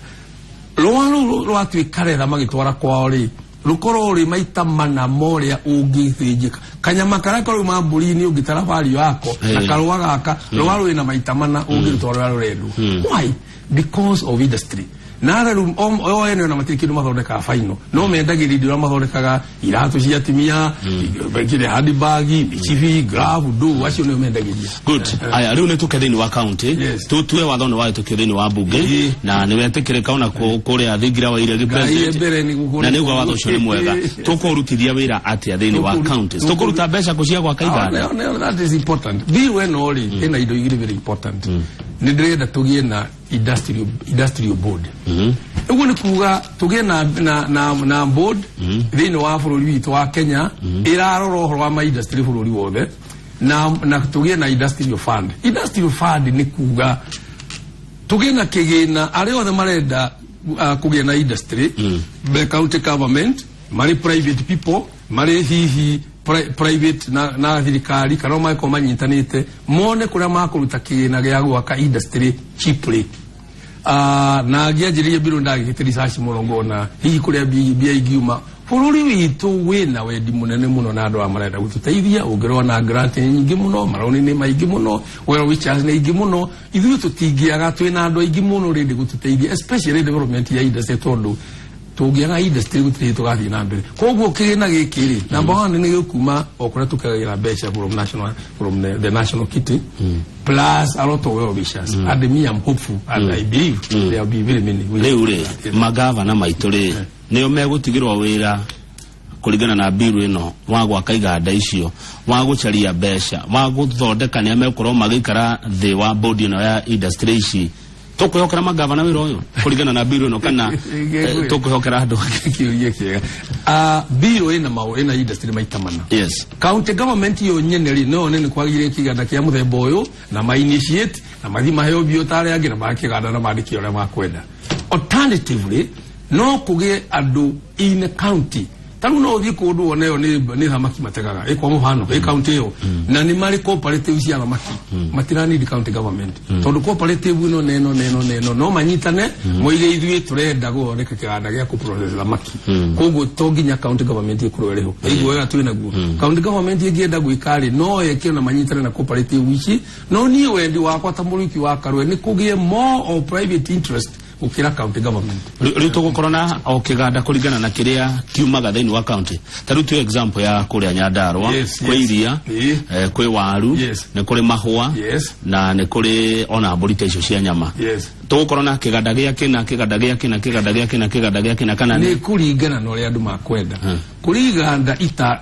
rũa rũu rwatuĩka retha magĩtwara kwao rĩ, rũkorwo rĩ maita mana morĩa ũngĩthĩnjĩka kanyama karĩa karauma mbũri-inĩ. Ũngĩtara value yako na karũa gaka, rũa rwĩna maita mana ũngĩrũtwara ũrĩa rũrendwo. Why? Because of industry. Na rĩu o ene ona matirĩ kĩndũ mathondekaga final, no mendagĩria indo iria mathondekaga, iratũ cia atumia, kĩrĩa, handbag, mĩcibi, glove, ndũ acio nĩo mendagĩria. Good. Aya, rĩu nĩ tũke thĩinĩ wa county. Tutue watho nĩ wahĩtũkio thĩinĩ wa mbunge na nĩ wetĩkĩrĩka ona kũrĩa thingira wa iregi Ngai president mbere nĩ gũkũ. Na nĩ uga watho ũcio nĩ mwega, tũkũrutithia wĩra atĩa thĩinĩ wa counties? Tũkũruta mbeca kũ cia gwaka iganda? No, that is important. Bill ĩno rĩ, ĩna indo igĩrĩ very important. Nĩ ndĩrenda tũgĩe na industrial board. Ũguo nĩ kuga tũgĩe na board thĩinĩ wa bũrũri witũ wa Kenya ĩrarora ũhoro wa ma industry bũrũri wothe, na tũgĩe na industrial fund. Industrial fund nĩ kuga tũgĩe na kĩgĩna arĩa othe marenda kũgĩa na industry, the county government, marĩ private people, marĩ hihi Private na thirikari kana magĩkorwo manyitanĩte mone kũrĩa makũruta kĩgĩna gĩa gwaka industry cheaply. Na ngĩanjĩrĩria mbirũ ndagĩkĩte research mũno ngona hihi kũrĩa mbia ingiuma. Bũrũri witũ wĩna wendi mũnene mũno na andũ aya marenda gũtũteithia. Ũngĩrora na grant nĩ nyingĩ mũno, maroni nĩ maingĩ mũno, well wishers nĩ aingĩ mũno. Ithuĩ tũtingĩaga, twĩna andũ aingĩ mũno rĩndĩ gũtũteithia, especially development ya industry, tondũ tũngĩaga industry gũtirĩ tũgathiĩ na mbere. Koguo kĩgĩna gĩkĩ rĩ, number one, nĩ gĩkuma o kũrĩa tũkagĩra mbeca from the national kitty plus a lot of well wishers, and me, I'm hopeful and I believe there will be very many. Rĩu rĩ, magavana maitũ rĩ, nĩo megũtigĩrwo wĩra kũringana na biru ĩno wa gwaka iganda icio, wa gũcaria mbeca, wa gũthondeka, nĩa megũkorwo magĩikara thĩ wa bodi ĩno ya industry ici? Tũkwĩhokera magavana wĩra ũyũ kũringana na biru ĩno kana tũkwĩhokera andũ angĩ? Kĩũria kĩega. Bill ĩna maũ ĩna industry maita mana. County government yo nyene rĩ, no nĩ kwagire kĩganda kĩa mũthemba ũyũ na ma initiate na mathi maheo bio ta arĩa angĩ na makĩganda na mandĩke ũrĩa makwenda. Alternatively, no kũgĩe andũ in county. Ta rĩu no ũthiĩ kũndũ wone ĩyo nĩ thamaki mategaga, ĩ kwa mũhano ĩ county ĩyo, na nĩ marĩ cooperative cia thamaki, matira need county government, tondũ cooperative ĩno neno neno neno no manyitane moige ithuĩ tũrenda gũthondeka kĩganda gĩa kũ process thamaki. Koguo to nginya county government ĩkorwo ĩrĩho. Ĩguo wega twĩ naguo. County government ĩngĩenda gwĩka rĩ, no ĩke na manyitane na cooperative ici. No niĩ wendi wakwa ta mũrĩki wa Karwe nĩ kũgĩe more of private interest gũkĩra county government. Rĩu tũgũkorwo na o kĩganda kũringana na kĩrĩa kiumaga thĩinĩ wa county. Ta rĩu tuĩ example ya kũrĩa Nyandarua, kwĩ iria, kwĩ waru, nĩ kũrĩ mahũa, na nĩ kũrĩ ona mbũri ta icio cia nyama. Tũgũkorwo na kĩganda gĩa kĩna, kĩganda gĩa kĩna, kĩganda gĩa kĩna, kĩganda gĩa kĩna, kana nĩ kũringana na ũrĩa andũ makwenda. Kũrĩ iganda ita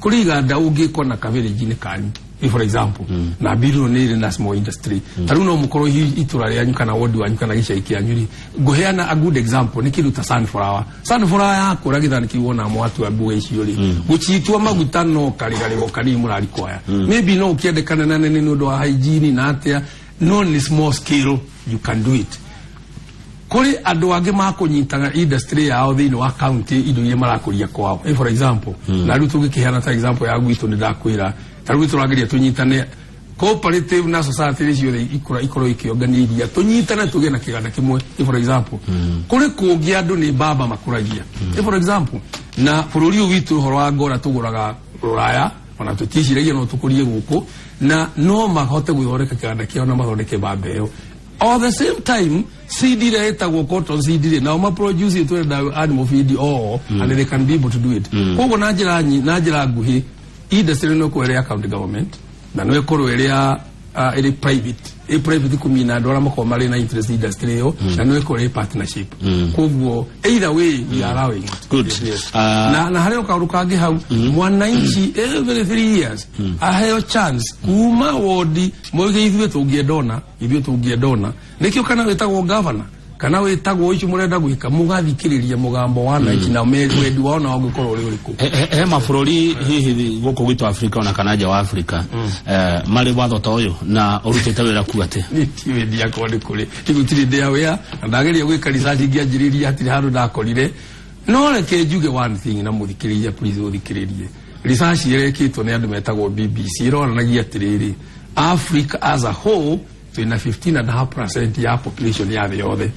kũrĩ iganda ũngĩkona kavirinji-inĩ kanyu. For example, na biru nĩ ĩrĩ na small industry. Ta rĩu no mũkorwo hihi itũra rĩanyu kana wodi wanyu kana gĩcagi kĩanyu rĩ, ngũheana a good example nĩ kĩndũ ta sunflower. Sunflower yakũra gĩthani kĩu wona mwatua mbuga icio rĩ, gũcitua maguta no karĩgarĩgo kanini mũrarikwaya. Maybe no ũkĩendekane na nene nĩ ũndũ wa hygiene na atĩa, no nĩ small scale you can do it. Kũrĩ andũ angĩ makũnyitaga industry yao thĩinĩ wa county, indo iria marakũria kwao. For example, na rĩu tũngĩkĩheana ta example ya gwitũ, nĩ ndakwĩra ta rĩu tũrageria tũnyitane cooperative na society ciothe ikora ikorwo ikĩongania iria, tũnyitane tũgĩe na kĩganda kĩmwe. For example, kũrĩ kũngĩ andũ nĩ mbamba makũragia. For example, na bũrũri ũyũ witũ ũhoro wa ngora tũgũraga rũraya, ona tũticiragia no tũkũrie gũkũ, na no mahote gwĩthondeka kĩganda kĩao na mathondeke mbamba ĩyo. All the same time, seed ĩrĩa ĩtagwo cotton seed rĩ, nao maproduce twenda animal feed all, and they can be able to do it. Koguo na njĩra na njĩra nguhĩ, industry no ĩkorwo ĩrĩ ya county government na no ĩkorwo ĩrĩ ya ĩrĩ private, ĩ private kũmina andũ arĩa makorwo marĩ na interest industry ĩyo, na no ĩkorwo ĩrĩ partnership. Koguo either way we are allowing it. Good. Yes. Na harĩ o kaũndũ kangĩ hau, mwananchi every 3 years aheo chance kuma wodi moige ithuĩ tũngĩenda ona ithuĩ tũngĩenda ona nĩkĩo, kana wĩtagwo governor kana wĩtagwo icio mũrenda gwĩka, mũgathikĩrĩria mũgambo wa wananchi na wendi wao na ũngĩkorwo ũrĩ ũrĩkũ. He mabũrũri hihi gũkũ gwitũ Afrika ona kana nja wa Afrika marĩ watho ta ũyũ na ũrutĩte wĩra ku atĩ? Niĩ tiũĩ, ndiakorwo nĩ kũrĩ tigũtirĩ ndĩ aware, na ndageria gwĩka research ngĩanjĩrĩria hatirĩ handũ ndakorire. No reke njuge one thing na mũthikĩrĩria, please ũthikĩrĩrie. Research ĩrekĩtwo nĩ andũ metagwo BBC ĩronanagia atĩrĩrĩ, Africa as a whole twĩna 15.5% ya population ya thĩ yothe,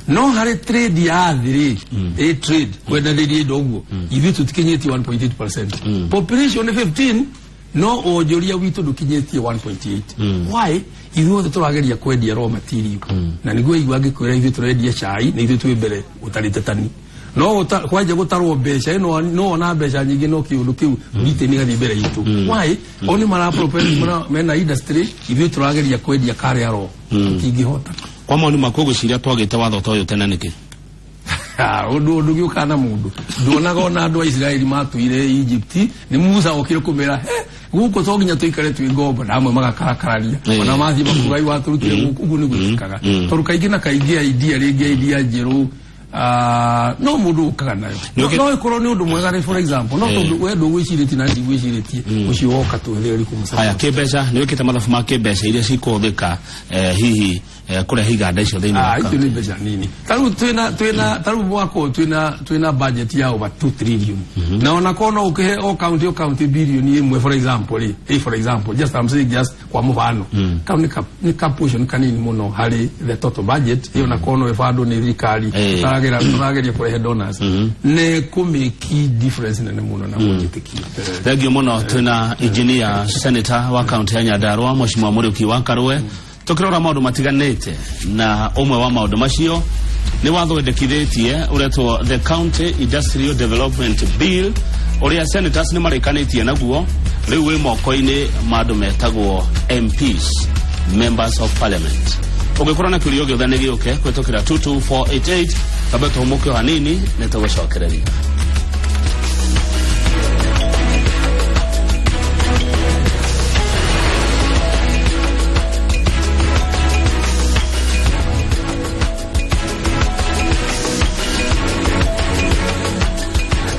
no harĩ trade ya thĩ rĩ, ĩ trade kwendanĩria indo ũguo, ithuĩ tũtikinyĩtie 1.8%. Population nĩ 15, no wonjoria witũ ndũkinyĩtie 1.8. Why? Ithuothe tũrageria kwendia raw material, na nĩguo igua ngĩkwĩra ithuĩ tũrendia cai na ithuĩ twĩ mbere ũtarĩte tani, no kwanja gũtarwo mbeca ĩno no ona mbeca nyingĩ, no kĩũndũ kĩu Britain ĩgathiĩ mbere itũ. Why? O nĩ mara mena industry, ithuĩ tũrageria kwendia karĩa ro tũtingĩhota. Kwa maoni maku, ũgwĩciria twagĩte watho ta ũyũ tene nĩkĩ? Ũndũ ũgĩũkaga na mũndũ nduonaga. Ona andũ a Isiraeli matũire Egypt, nĩ Musa okire kũmera, "He, gũkũ to nginya tũikare twĩ ngombo," na amwe magakarakararia. Ona mathiĩ makuga watũrutire gũkũ. Ũguo nĩ gwĩkĩkaga, tondũ kaingĩ na kaingĩ idea rĩngĩ idea njerũ, no mũndũ ũkaga nayo. No ĩkorwo nĩ ũndũ mwega rĩ, for example, no tondũ we ndũgwĩcirĩtie na ndigwĩcirĩtie, ũcio woka twĩthĩre kũmũca. Haya, kĩmbeca, nĩ wĩkĩte mathabu ma kĩmbeca iria cikũhũthĩka hihi Kũrehe iganda icio thĩinĩ wa Ah, icio kaunti. nĩ mbeca nini. Tarĩu twĩna tarĩu mwaka ũyũ twĩna budget ya over 2 trillion, na ona korwo no ũkĩhe o county bilioni ĩmwe, for example rĩ, for example, just, I'm saying just kwa mũhano, kau nĩ ka portion kanini mũno harĩ the total budget ĩyo, na korwo no ĩbandwo nĩ thirikari, tũrageria kũrehe donors nĩ kũmĩki difference nene mũno na mũnjĩtĩkie. Thengiũ mũno. Twĩna engineer, senator wa kaunti ya Nyandarua, Mheshimiwa Muriuki wa Karue, tukirora maũndũ matiganĩte, na ũmwe wa maũndũ macio nĩ watho wendekithĩtie ũretwo the County Industrial Development Bill, ũrĩa senators nĩ marĩkanĩtie naguo. Rĩu wĩ moko-inĩ ma andũ metagwo MPs, members of parliament. Ũngĩkorwo na kĩũria o gĩothe, nĩ gĩũke kũhĩtũkĩra 22488. Kambe tũhũmũke o hanini, nĩ tũgũcokereria.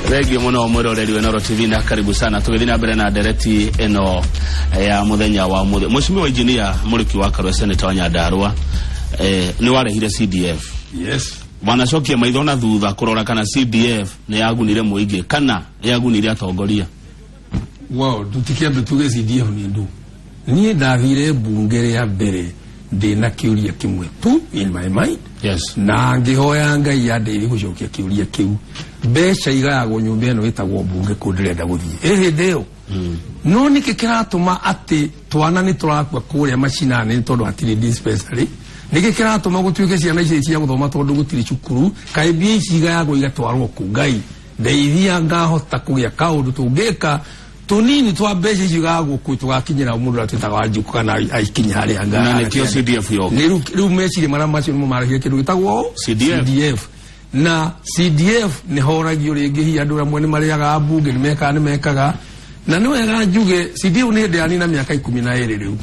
Thengio muno, mwiroreri wa Inooro TV, na karibu sana. Tũgĩthiĩ na mbere na ndereti ĩno ya mũthenya wa ũmũthĩ, Mheshimiwa Engineer Mũrĩki wa Karue, senator wa Nyandarua, nĩ warehire CDF. Yes. Wanacokia maitho na thutha kũrora kana CDF nĩ yagunire mũingĩ kana yagunire atongoria? Well, tutikiambe tuge CDF nĩ ndũ. Niĩ ndathire mbunge rĩa mbere ndĩna kĩũria kĩmwe tu in my mind, na ngĩhoya Ngai andeithie gũcokia kĩũria kĩu. Mbeca igayagwo nyũmba ĩno ĩtagwo mbunge kũu ndĩrenda gũthiĩ ĩ hĩndĩ ĩyo, no nĩkĩ kĩratũma atĩ twana nĩ tũrakua kũrĩa macinani tondũ hatirĩ dispensary? Nĩkĩ kĩratũma gũtuĩke ciana ici cia gũthoma tondũ gũtirĩ cukuru? Kaĩ mbia ici igayagwo igatwarwo kũ? Ngai ndeithia ngahota kũgĩa kaũndũ tũngĩka tũnini twa mbeca icio igayagwo kũu tũgakinyĩra mũndũ ũrĩa twĩtaga Wanjikũ kana aikinye harĩa. Na nĩkĩo CDF yoka. Nĩ rĩu meciria marĩa macio nĩmo marehire kĩndũ gĩtagwo CDF. CDF. Na CDF nĩ horagio rĩngĩ, hihi andũ amwe nĩ marĩaga mbunge, nĩ mekaga na nĩ wega njuge CDF nĩ hĩndĩ yanina mĩaka 12 rĩu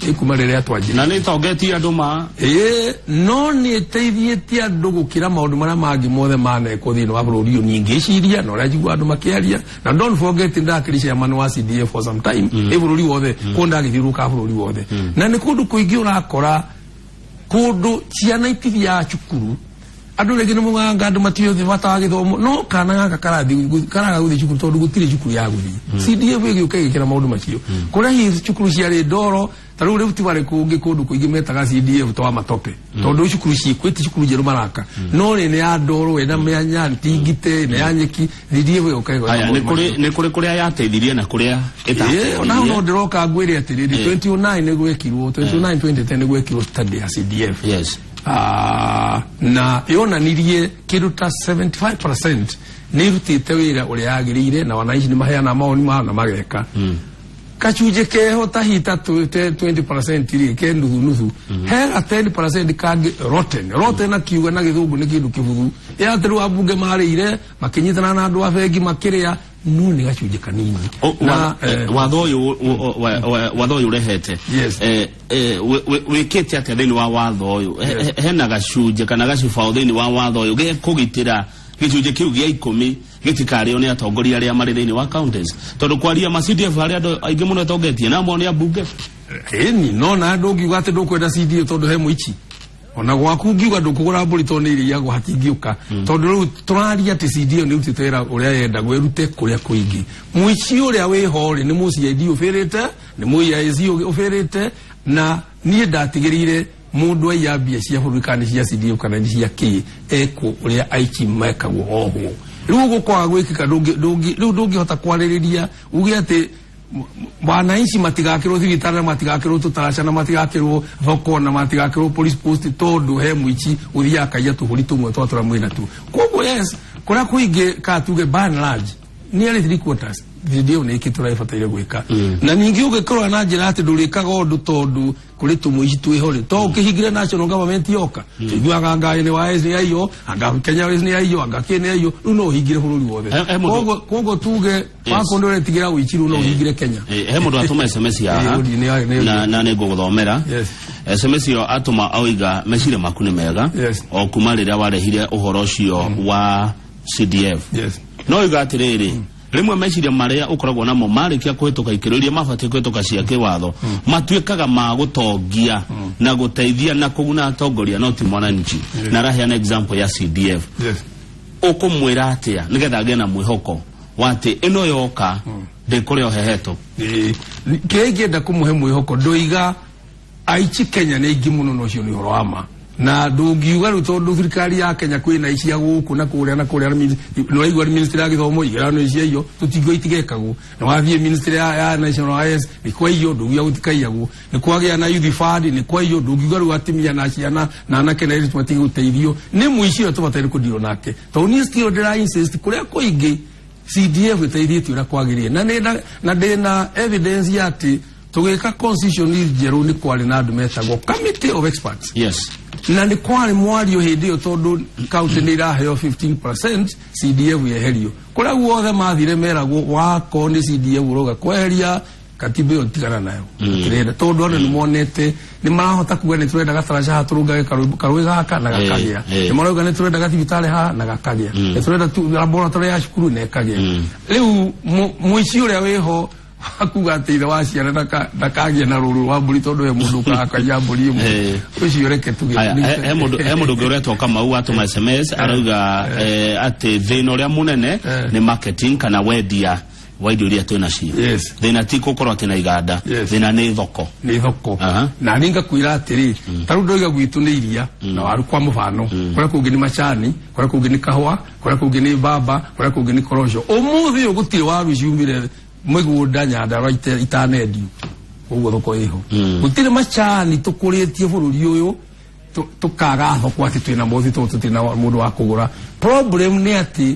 ĩkuma rĩrĩa twanjirie. Na nĩ tongetie andũ ma. Ĩĩ, no nĩ ĩteithĩtie andũ gũkĩra maũndũ marĩa mangĩ mothe manekwo thĩinĩ wa bũrũri ũyũ, niĩ ngĩciria na ũrĩa njigua andũ makĩaria. Na don't forget, ndakĩrĩ chairman wa CDF for some time ĩ bũrũri wothe, kũu ndagĩthiũrũrũka bũrũri wothe, na nĩ kũndũ kũingĩ ũrakora kũndũ ciana itithiaga cukuru. Andũ rĩngĩ nĩ mũganga, andũ matiũĩ bata wa gĩthomo, no kana gaka karathiĩ karaga gũthiĩ cukuru tondũ gũtirĩ cukuru ya gũthiĩ. CDF ĩgĩũka ĩgĩkĩra maũndũ macio kũrĩa hihi cukuru ciarĩ ndoro. Ta rĩu Rift Valley kũngĩ kũndũ kũingĩ metaga CDF twa matope, tondũ cukuru ciĩkuo ti cukuru njerũ maraka, no nĩ ya ndoro ĩna mĩanya tingite nĩ ya nyeki. CDF ĩgĩũka ĩgwĩka Aya, maũndũ nĩ kũrĩ macio. nĩ kũrĩ kũrĩa yateithirie na kũrĩa Ĩĩ, ona hau no ĩtateithirie. ndĩroka ngwĩre atĩrĩrĩ, 2009 nĩ gwekirwo, 2009 2010 nĩ gwekirwo study ya CDF. Ah, na yonanirie kĩndũ ta 75% nĩ irutĩte wĩra ũrĩa yagĩrĩire, na wananchi nĩ maheana mawoni mao na mageka kacunjĩ keho ta hita 20% rĩ, ke nuthu nuthu, hega 10% kangĩ rotten. Rotten akiuga na gĩthũngũ nĩ kĩndũ kĩbuthu, ĩ atĩ rĩu ambunge marĩire makĩnyitana na andũ a bengi makĩrĩa, no nĩ gacunjĩ kanini. Na, Watho ũyũ ũrehete, wĩkĩte atĩa thĩinĩ wa watho ũyũ? Hena gacunjĩ kana gacubao thĩinĩ wa watho ũyũ gĩkũgitĩra gĩcunjĩ kĩu gĩa 10 gĩtikarĩo nĩ atongoria arĩa marĩ thĩinĩ wa counties? Tondũ kwaria ma CDF harĩ andũ aingĩ mũno ĩtongetie na amwe nĩ ambunge. Ĩni, no na ndũngiuga atĩ ndũkwenda CDF tondũ he mũici ona gwaku ngiuga ndũkũgũra mbũri tondũ nĩ irĩagwo hatingĩũka, tondũ rĩu tũraria atĩ CDF nĩ ĩrutĩte wĩra ũrĩa yendagwo ĩrute kũrĩa kũingĩ. Mũici ũrĩa wĩho rĩ, nĩ mũ CID ũbĩrĩte, nĩ mũ EAC ũbĩrĩte, na niĩ ndatigĩrĩire mũndũ aiya mbia cia bũrũri, kana nĩ cia CDF kana nĩ cia kĩ, ekwo ũrĩa aici mekagwo, ohwo. Rĩu ũguo kwaga gwĩkĩka, rĩu ndũngĩhota kwarĩrĩria uge atĩ wananchi matigakĩrwo thibitarĩ na matigakĩrwo tũtaraca na matigakĩrwo thoko na matigakĩrwo police post tondũ he mũici ũthiaga akaiya tũbũri tũmwe twa tũrĩa mwĩna tu. Koguo yes, kũrĩa kũingĩ, ka tuge by and large, nearly three quarters, CDF nĩ ĩkĩte ũrĩa ĩbataire gwĩka. Na ningĩ ũngĩkorwo na njĩra atĩ ndũrĩkaga ũndũ tondũ kũrĩ tũmũici twĩho rĩ, to ũkĩhingire national government yoka, tũiguaga anga NYS nĩ aiyo, anga Kenya Airways nĩ aiyo, anga kĩ nĩ aiyo, rĩu no ũhingire bũrũri wothe. Koguo tuge wakorwo nĩ ũretigĩra ũici, rĩu no ũhingire Kenya. He mũndũ atũma SMS haha, na nĩ ngũgũthomera. SMS ĩyo atũma oiga meciria maku nĩ mega o kuma rĩrĩa warehire ũhoro ũcio wa CDF, no oiga atĩrĩrĩ, Rĩmwe meciria marĩa ũkoragwo namo marĩkia kũhĩtũka ikĩro iria mabatiĩ kũhĩtũka cia kĩwatho matuĩkaga ma gũtongia na gũteithia na kũguna atongoria, no ti mwananchi. Na araheana example ya CDF. Ũkũmwĩra atĩa nĩgetha agĩe na mwĩhoko wa atĩ ĩno yoka ndĩkũrĩa ũhehetwo? Kĩrĩa ingĩenda kũmũhe mwĩhoko, ndoiga aici Kenya nĩ aingĩ mũno, na ũcio nĩ ũhoro wa ma, na ndũngiuga rĩu tondũ thirikari ya Kenya kwĩna icia gũkũ na kũrĩa na kũrĩa, nĩwaigua ministry ya gĩthomo igeranio ciaiywo, tũtingiuga itigekagwo. Nĩ wathiĩ ministry ya National IS nĩ kwaiywo, ndũngiuga gũtikaiyagwo. Nĩ kwagĩa na youth fund, nĩ kwaiywo, ndũngiuga rĩu atumia na ciana na anake na airĩtu matige gũteithio. Nĩ mũici ũrĩa tũbataire kũndirwo nake, tondũ niĩ still ndĩra insist kũrĩa kũingĩ CDF ĩteithĩtie ũrĩa kwagĩrĩire, na nĩ na ndĩna evidence ya atĩ tũgĩka constitution njerũ nĩ kwarĩ na andũ metagwo committee of experts. Na nĩ kwarĩ mwario hĩndĩ ĩyo, tondũ county nĩ iraheo 15%, CDF yeherio. Kũrĩa guothe mathire meragwo wako nĩ CDF ũrauga kweheria katiba ĩyo, tigana nayo, tũtirenda, tondũ andũ nĩ monete nĩ marahota kuga nĩ tũrenda gataraca haha tũrũngage karũĩ gaka na gakagĩa, nĩ marauga nĩ tũrenda gathibitarĩ haha na gakagĩa, nĩ tũrenda laboratory ya cukuru na ĩkagĩa. Rĩu mũici ũrĩa wĩho akuga atĩ ithe wa ciana ndakagĩe na rũru rwa mbũri tondũ he mũndũ ũkakaiya mbũri ĩmwe, ũcio reke tuge. Aya, he mũndũ ũngĩ ũretwo Kamau watũma SMS, arauga atĩ thĩna ũrĩa mũnene nĩ marketing kana wendia wa indo iria twĩ nacio. Thĩna ti gũkorwo atĩ na iganda, thĩna nĩ thoko. Nĩ thoko. Na niĩ ngakwĩra atĩrĩ, ta rĩu ndoiga gwitũ nĩ iria na waru kwa mũbano, kũrĩa kũngĩ nĩ macani, kũrĩa kũngĩ nĩ kahũa, kũrĩa kũngĩ nĩ mbamba, kũrĩa kũngĩ nĩ korosho. Ũmũthĩ ũyũ gũtirĩ waru ciumire mĩgũnda Nyandarua itanendio, koguo thoko ĩho. Gũtirĩ macani tũkũrĩtie bũrũri ũyũ tũkaga thoko atĩ twĩna mothi tondũ tũtirĩ na mũndũ wa kũgũra. Problem nĩ atĩ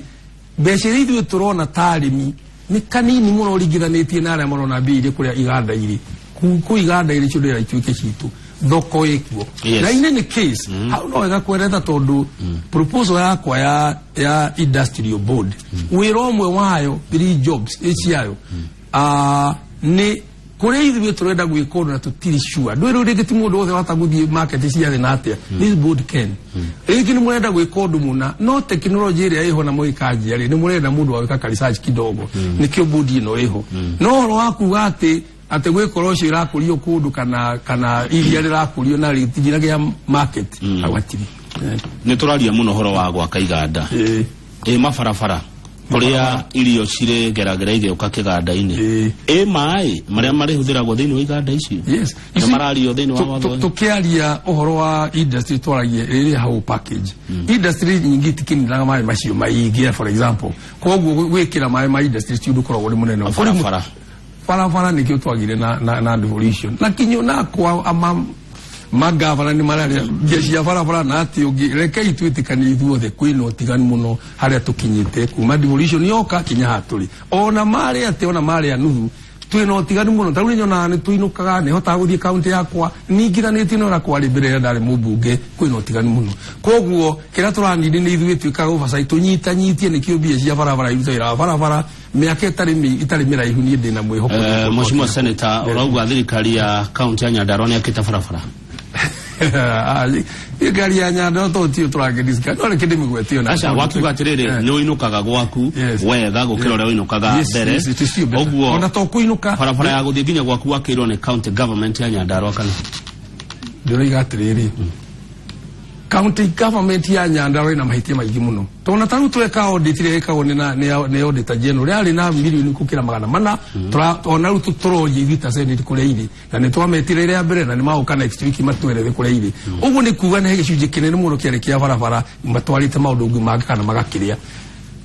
mbeca iria ithuĩ tũrona ta arĩmi nĩ kanini mũno ũringithanĩtie na arĩa marona mbia iria kũrĩa iganda irĩ kũ iganda irĩ cio ndĩra ituĩke citũ, thoko ĩkuo. Na in any case, hau no wega kweretha tondũ proposal yakwa ya industrial board, wĩra ũmwe wayo, three jobs ĩciayo, nĩ kũrĩa ithuĩ tũrenda gwĩka ũndũ na tũtirĩ sure ndwĩ rĩu rĩngĩ ti mũndũ wothe wahota gũthiĩ market cia thĩ na atĩa, this board can. Rĩngĩ nĩ mũrenda gwĩka ũndũ mũna, no technology ĩrĩa ĩho na mũgĩkanjia rĩ, nĩ mũrenda mũndũ wa gwĩka ka research kidogo, nĩkĩo board ĩno ĩho. No ũhoro wa kuga atĩ gwĩ korosho ĩrakũrio kũndũ kana iria rĩrakũrio na rĩtingĩragĩa market, hau hatirĩ. Nĩ tũraria mũno ũhoro wa gwaka iganda, ĩ mabarabara kũrĩa irio cirĩgeragĩra igĩũka kĩganda-inĩ, ĩ maĩ marĩa marĩhũthĩragwo thĩinĩ wa iganda icio, nĩ marario thĩinĩ wa watho ũyũ? Tukiaria ũhoro wa industry, twaragie rĩrĩa hau package industry nyingĩ itikininaga maĩ macio maingĩ, for example, koguo gwĩkĩra maĩ ma industry ti ũndũ ũkoragwo ũrĩ mũnene. Barabara. Barabara nĩkĩo twagire na devolution na kinyo na kwa ama magavana nĩ mararia mbia cia barabara na atĩ ũngĩ. Rekei twĩtĩkanie ithuothe kwĩna ũtiganu mũno harĩa tũkinyĩte kuma devolution yoka kinya haha tũrĩ, ona marĩ atĩ ona marĩ a nuthu twĩna ũtiganu mũno. Ta rĩu nĩnyonaga nĩ tũinũkaga, nĩ hotaga gũthiĩ kaunti yakwa ningithanĩtie na ũrĩa kwarĩ mbere ĩrĩa ndarĩ mũmbunge, kwĩna ũtiganu mũno. Koguo kĩrĩa tũranindi nĩ ithuĩ twĩkaga oversight, tũnyitanyitie, nĩkĩo mbia cia barabara iruta wĩra wa barabara mĩaka ĩtarĩ mĩraihu. Niĩ ndĩna mwĩhoko. Mheshimiwa Senator, ũrauga thirikari ya kaunti ya Nyandarua nĩ akĩte barabara? Thirikari ya Nyandarua to tio tũrangĩdiscuss, no reke ndĩmĩgwetie ona. Aca, wakiuga atĩrĩrĩ, nĩ ũinũkaga gwaku wega gũkĩra ũrĩa ũinũkaga mbere. Yes, it is still better. Ũguo ona to kũinũka. Barabara ya gũthiĩ nginya gwaku wakĩirwo nĩ county government ya Nyandarua kana? Ndĩroiga atĩrĩrĩ, county government ya Nyandarua ĩna mahĩtia maingĩ mũno, tondũ ta rĩu tweka audit ĩrĩa ĩkagwo nĩ auditor general yarĩ na milioni gũkĩra 400. Ona rĩu tũroria ithuĩ ta senate kũrĩa irĩ, na nĩ twametire ĩrĩa mbere na nĩ magoka next week matwerere kũrĩa irĩ. Ũguo nĩ kuga nĩ gĩcunjĩ kĩnene mũno kĩarĩ kĩa barabara matwarĩte maũndũ mangĩ kana magakĩrĩa.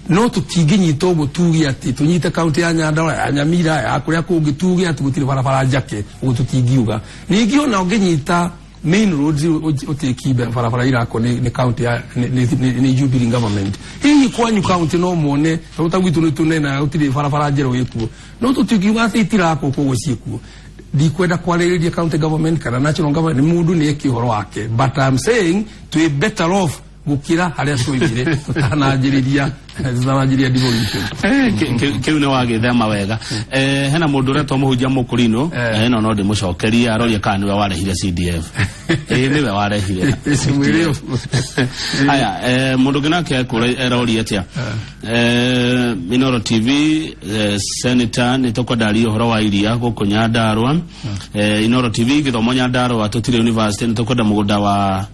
No tũtingĩnyita ũguo tuge atĩ tũnyite kaunti ya Nyandarua, ya Nyamira, ya kũrĩa kũngĩ, tuge atĩ gũtirĩ barabara njake, ũguo tũtingiuga. Ningĩ ona ũngĩnyita main roads ũtĩki barabara irakwo nĩ county ya nĩ Jubilee government, hihi kwanyu county no muone tondũ ta gwitũ nĩ tũnenaga gũtirĩ barabara njerũ ĩkuo, no tũtingiuga atĩ itirakwo, koguo ciĩkuo. Ndikwenda kwarĩrĩria county government kana national government, nĩ mũndũ nĩ eke ũhoro wake, but I'm saying twĩ better off. Gukira haria twoimire tutananjiriria devolution. Kiu ni wagithema wega. Hena mundu uretwo Muhunjia Mukurino, eno no ndimucokerie aroria kana niwe warehire CDF. Niwe warehire. Aya, mundu ũngĩ nake aroria atia? Inooro TV, Senator nĩ tũkwenda arie ũhoro wa iria gũkũ Nyandarua. Inooro TV gĩthomo Nyandarua tũtirĩ university, nĩ tũkwenda mũgũnda wa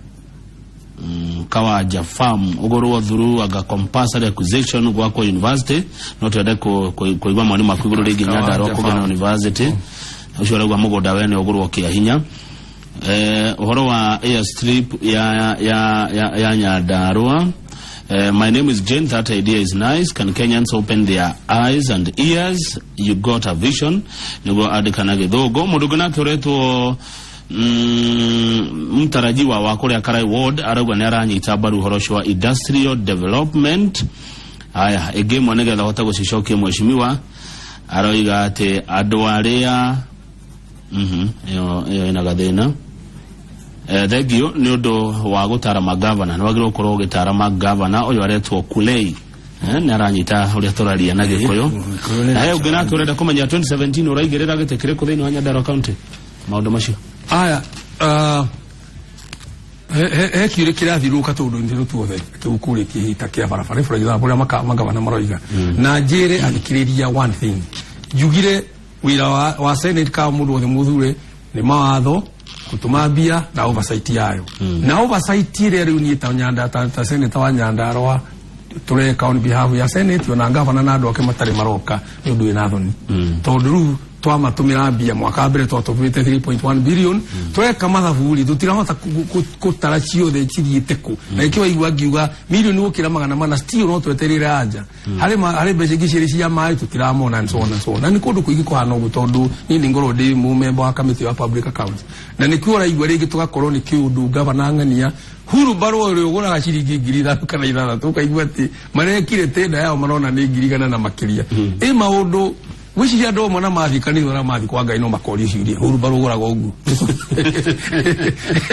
Kawanja Farm ugurwo through aga compulsory acquisition gwakwo university, no twende kuigua mawoni maku igũrũ rĩgiĩ Nyandarua kũgĩa na university. Ũcio ũrauga mũgũnda wene ũgũrwo kĩa hinya. Ũhoro wa airstrip ya Nyandarua. My name is Jane. That idea is nice. Can Kenyans open their eyes and ears? You got a vision. Niguo andĩka na Gĩthũngũ. Mũndũ ũngĩ nake ũretwo mtarajiwa wa kũrĩa Karai Ward arauga nĩ aranyita mbaru ũhoro ũcio wa industrial development. Aya, ĩngĩ ĩmwe nĩgetha hote gũcicokia mheshimiwa, aroiga atĩ andũ arĩa ĩyo ĩna gathĩna. Thengio nĩ ũndũ wa gũtara magavana, nĩ wagĩrĩirwo gũkorwo ũgĩtara magavana. Ũyũ aretwo Kulei, nĩ aranyita ũrĩa tũraria na Gĩkũyũ. Na he ũngĩ nake ũrenda kũmenya 2017 ũraigĩrĩra gĩtĩ kĩrĩkũ thĩinĩ wa Nyandarua County, maũndũ macio. Aya, he kiũria kĩrathiũrũrũka tũũndũ-inĩ tũtũ tuothe kĩu kũrĩa kĩhita kĩa barabara, for example ũrĩa magavana maroiga. Na njĩre athikĩrĩria one thing, njugire wĩra wa Senate ka mũndũ wothe mũthure nĩ mawatho, gũtũma mbia na oversight yayo. Na oversight ĩrĩa rĩu niĩ ta Nyanda, ta senator wa Nyandarua tũreka on behalf ya Senate, ona gavana na andũ ake matarĩ maroka nĩ ũndũ wĩna thoni. Tondũ rĩu twamatũmĩra mbia mwaka wa mbere twatũmĩte 3.1 billion, tweka mathabu rĩ tũtirahota gũtara ciothe cithiĩte kũ. Na nĩkĩo waigua ngiuga milioni gũkĩra 400 still no twetereire anja. Harĩ mbeca ingĩ cierĩ cia maĩ tũtiramona and so on and so on. Na nĩ kũndũ kũingĩ kũhana ũguo tondũ niĩ nĩ ngorwo ndĩ mũmemba wa kamĩtĩ ya public accounts. Na nĩkĩo ũraigua rĩngĩ tũgakorwo nĩ kĩũndũ gavana ng'ania hurumbarũ ũrĩa ũgũraga ciringi 5,000 kana 6,000 ũkaigua atĩ marekire tenda yao marona nĩ 100,000 na makĩria. Ĩ maũndũ gwĩciria andũ amwe na mathiĩ kanitha na mathiĩ kwa Ngai no makorio ciũria hurumbarũ ũgũraga ũguo.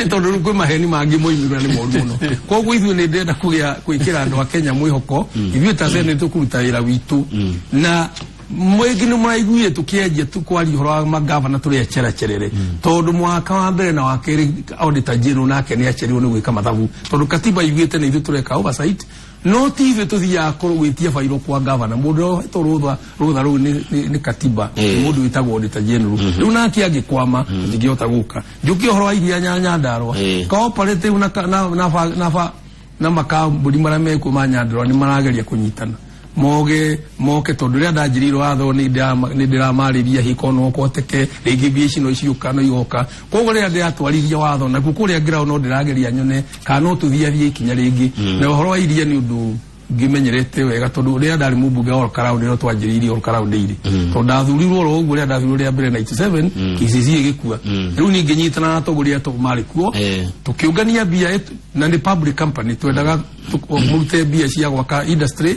Tondũ rĩu kwĩ maheni mangĩ moimĩrwo nĩ moru mũno. Koguo ithuĩ nĩ ndĩrenda kũgĩa gwĩkĩra andũ a Kenya mwĩhoko, ithuĩ ta Senate tũkũruta wĩra witũ. Na mwĩngĩ nĩ mũraiguire tũkĩanjia kwaria ũhoro wa magavana tũrĩ aceracerere. Tondũ mwaka wa mbere na wa kerĩ Auditor General nake nĩ acereirwo nĩ gwĩka mathabu. Tondũ katiba yugĩte nĩ ithuĩ tũreka oversight, no ti ithuĩ tũthiaga gwĩtia bairũ kwa gavana. Mũndũ ũrĩa ũhetwo rũtha rũu nĩ katiba, mũndũ wĩtagwo Auditor General. Rĩu nake angĩkwama tũtingĩhota gũka. Njũke ũhoro wa iria Nyandarua. Cooperative na makambuni marĩa mekuo ma Nyandarua nĩ marageria kũnyitana. Moge moke tondũ rĩrĩa ndanjĩrĩirwo watho nĩ ndĩramarĩria hiko no kũhoteke rĩngĩ mbia ici no ciũka no igoka. Koguo rĩrĩa ndĩratwarithia watho nakuo kũrĩa ground no ndĩrageria nyone kana no tũthiathie ikinya rĩngĩ. Na ũhoro wa iria nĩ ũndũ ngĩmenyerete wega tondũ rĩrĩa ndarĩ mũmbunge wa Olkalau nĩrĩo twanjĩrĩirie Olkalau Dairy. Tondũ ndathurirwo oro ũguo rĩrĩa ndathurirwo rĩa mbere 97 KCC ĩgĩkua. Rĩu niĩ ngĩnyitana na atongoria marĩ kuo, tũkĩũngania mbia na nĩ public company twendaga mũrute mbia cia gwaka industry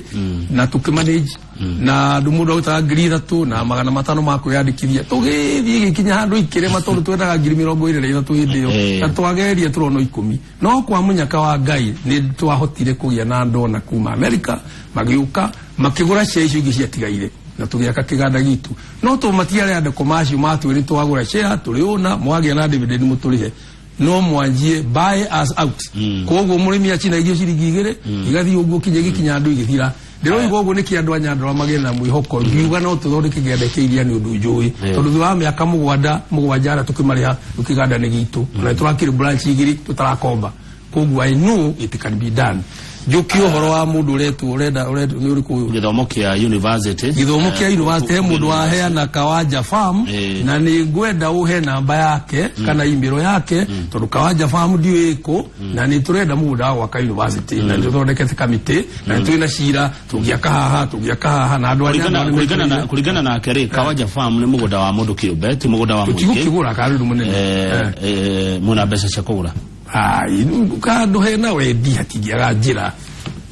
na tũkĩmanage na andũ mũndũ arutaga 3,500 na 500 ma kwĩyandĩkithia. Tũgĩthiĩ gĩkinya handũ ikĩrema tondũ twendaga 23,000 hĩndĩ ĩyo na twageria tũrona 10. No kwa mũnyaka wa Ngai nĩ twahotire kũgĩa na andũ ona kuma America magĩũka makĩgũra share icio ingĩ ciatigaire na tũgĩaka kĩganda gitũ. No tũmatiarĩ andĩko macio matwĩrĩ twagũra share tũrĩ ũna mwagĩa na dividend mũtũrĩhe. No mwanjie buy us out. Koguo mũrĩmi achina irio ciringi 2 igathiĩ ũguo kinya gĩkinya andũ igĩthira. Ndĩroiga ũguo nĩkĩ andũ a Nyandarua magĩe na mwĩhoko ngiuga no tũthondeke kĩganda kĩa iria nĩ ũndũ njũĩ. Tondũ thutha wa mĩaka mũgwanja arĩa tũkĩmarĩha kĩganda nĩ gitũ. Na tũrakire branch 2 tũtarakomba. Koguo I know it can be done. Njũke ũhoro wa mũndũ ũretwo ũrenda nĩ ũrĩkũ ũyũ? Gĩthomo kĩa university. Gĩthomo kĩa university he mũndũ waheana Kawanja Farm na nĩ ngwenda ũhe namba yake kana email yake tondũ Kawanja Farm ndiũĩ ĩkũ na nĩ tũrenda mũgũnda wa gwaka university na nĩ tũthondekete kamĩtĩ na nĩ twĩna cira tũngĩaka haha tũngĩaka haha na andũ arĩa Kũringana nake rĩ, Kawanja Farm nĩ mũgũnda wa mũndũ kĩũmbe, ti mũgũnda wa mũingĩ. Tũtigũkĩgũra karĩ mũnene. Mwĩna mbeca cia kũgũra? Ai, kandũ hena wendi hatingĩaga njĩra.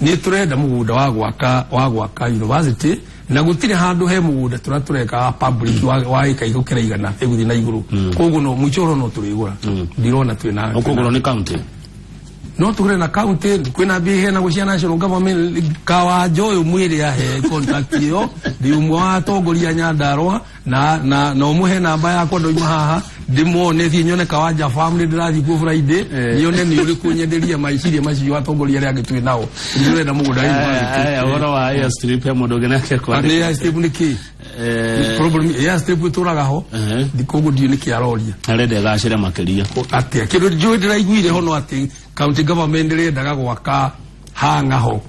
Nĩ tũrenda mũgũnda wa gwaka university na gũtirĩ handũ he mũgũnda tũrĩa tũreka wa public wa ĩka gũkĩra 100 ĩgũthiĩ na igũrũ. Koguo no mũico ũhoro no tũrĩgũra. Ndirona twĩna Ũkũgũrwo nĩ county? No tũgũre na county kwĩna mbia iheanagwo cia national government. Kawanja ũyũ mwĩrĩ ahe contract ĩyo, ndĩ ũmwe wa atongoria Nyandarua na ũmũhe namba yakwa, ndoima haha ndĩmwone, thiĩ nyone Kawanja farm, nĩ ndĩrathiĩ kuo Friday, nyone nĩ ũrĩkũ nyenderia maiciria macio atongoria arĩa angĩ twĩ nao, ndĩrenda mũgũnda wĩ. Aya, ũhoro wa airstrip ya mũndũ ũngĩ nake. Nĩ airstrip nĩ kĩ problem? Airstrip ĩtũraga ho, koguo ndiũ nĩkĩ aroria. Arenda ĩgacĩre makĩria. Atĩa? Kĩndũ njũĩ ndĩraiguire ho no atĩ county government ĩrendaga gwaka hanga ho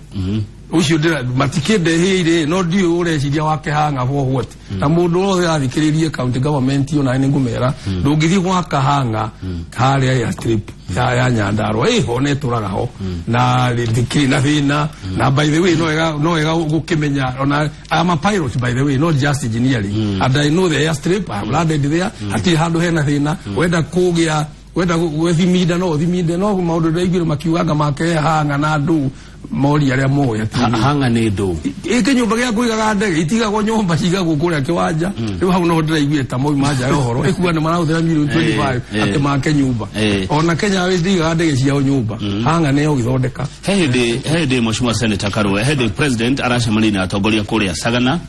ũcio matikĩndehĩire, no ndiũĩ ũreciria wake hanga for what. Na mũndũ wothe athikĩrĩrie county government ona nĩ ngũmera, ndũngĩthiĩ gwaka hanga harĩa airstrip ya Nyandarua ĩho na ĩtũraga ho na ndĩkĩrĩ na thĩna. Na by the way, no wega gũkĩmenya ona I'm a pilot, by the way, not just engineering, and I know the airstrip. I have landed there. Hatirĩ handũ hena thĩna. Wenda kũgĩa, wenda gwĩthiminda, no ũthiminde, no maũndũ ndĩraiguire makiugaga make hanga na andũ mori arĩa moĩ atĩ Hanga nĩ ndũ? Ĩ kĩnyũmba gĩa kũigaga ndege itigagwo nyũmba, cigagwo kũrĩa kĩwanja. Rĩu hau no ndĩraiguire ta mauma nja ya ũhoro ĩkuga nĩ marahũthĩra milioni 25 atĩ make nyũmba. Ona Kenya Airways ndĩigaga ndege ciao nyũmba, hanga nĩyo gĩthondeka. He hĩndĩ Mheshimiwa Senator Karue, he hĩndĩ president aracemania na atongoria kũrĩa Sagana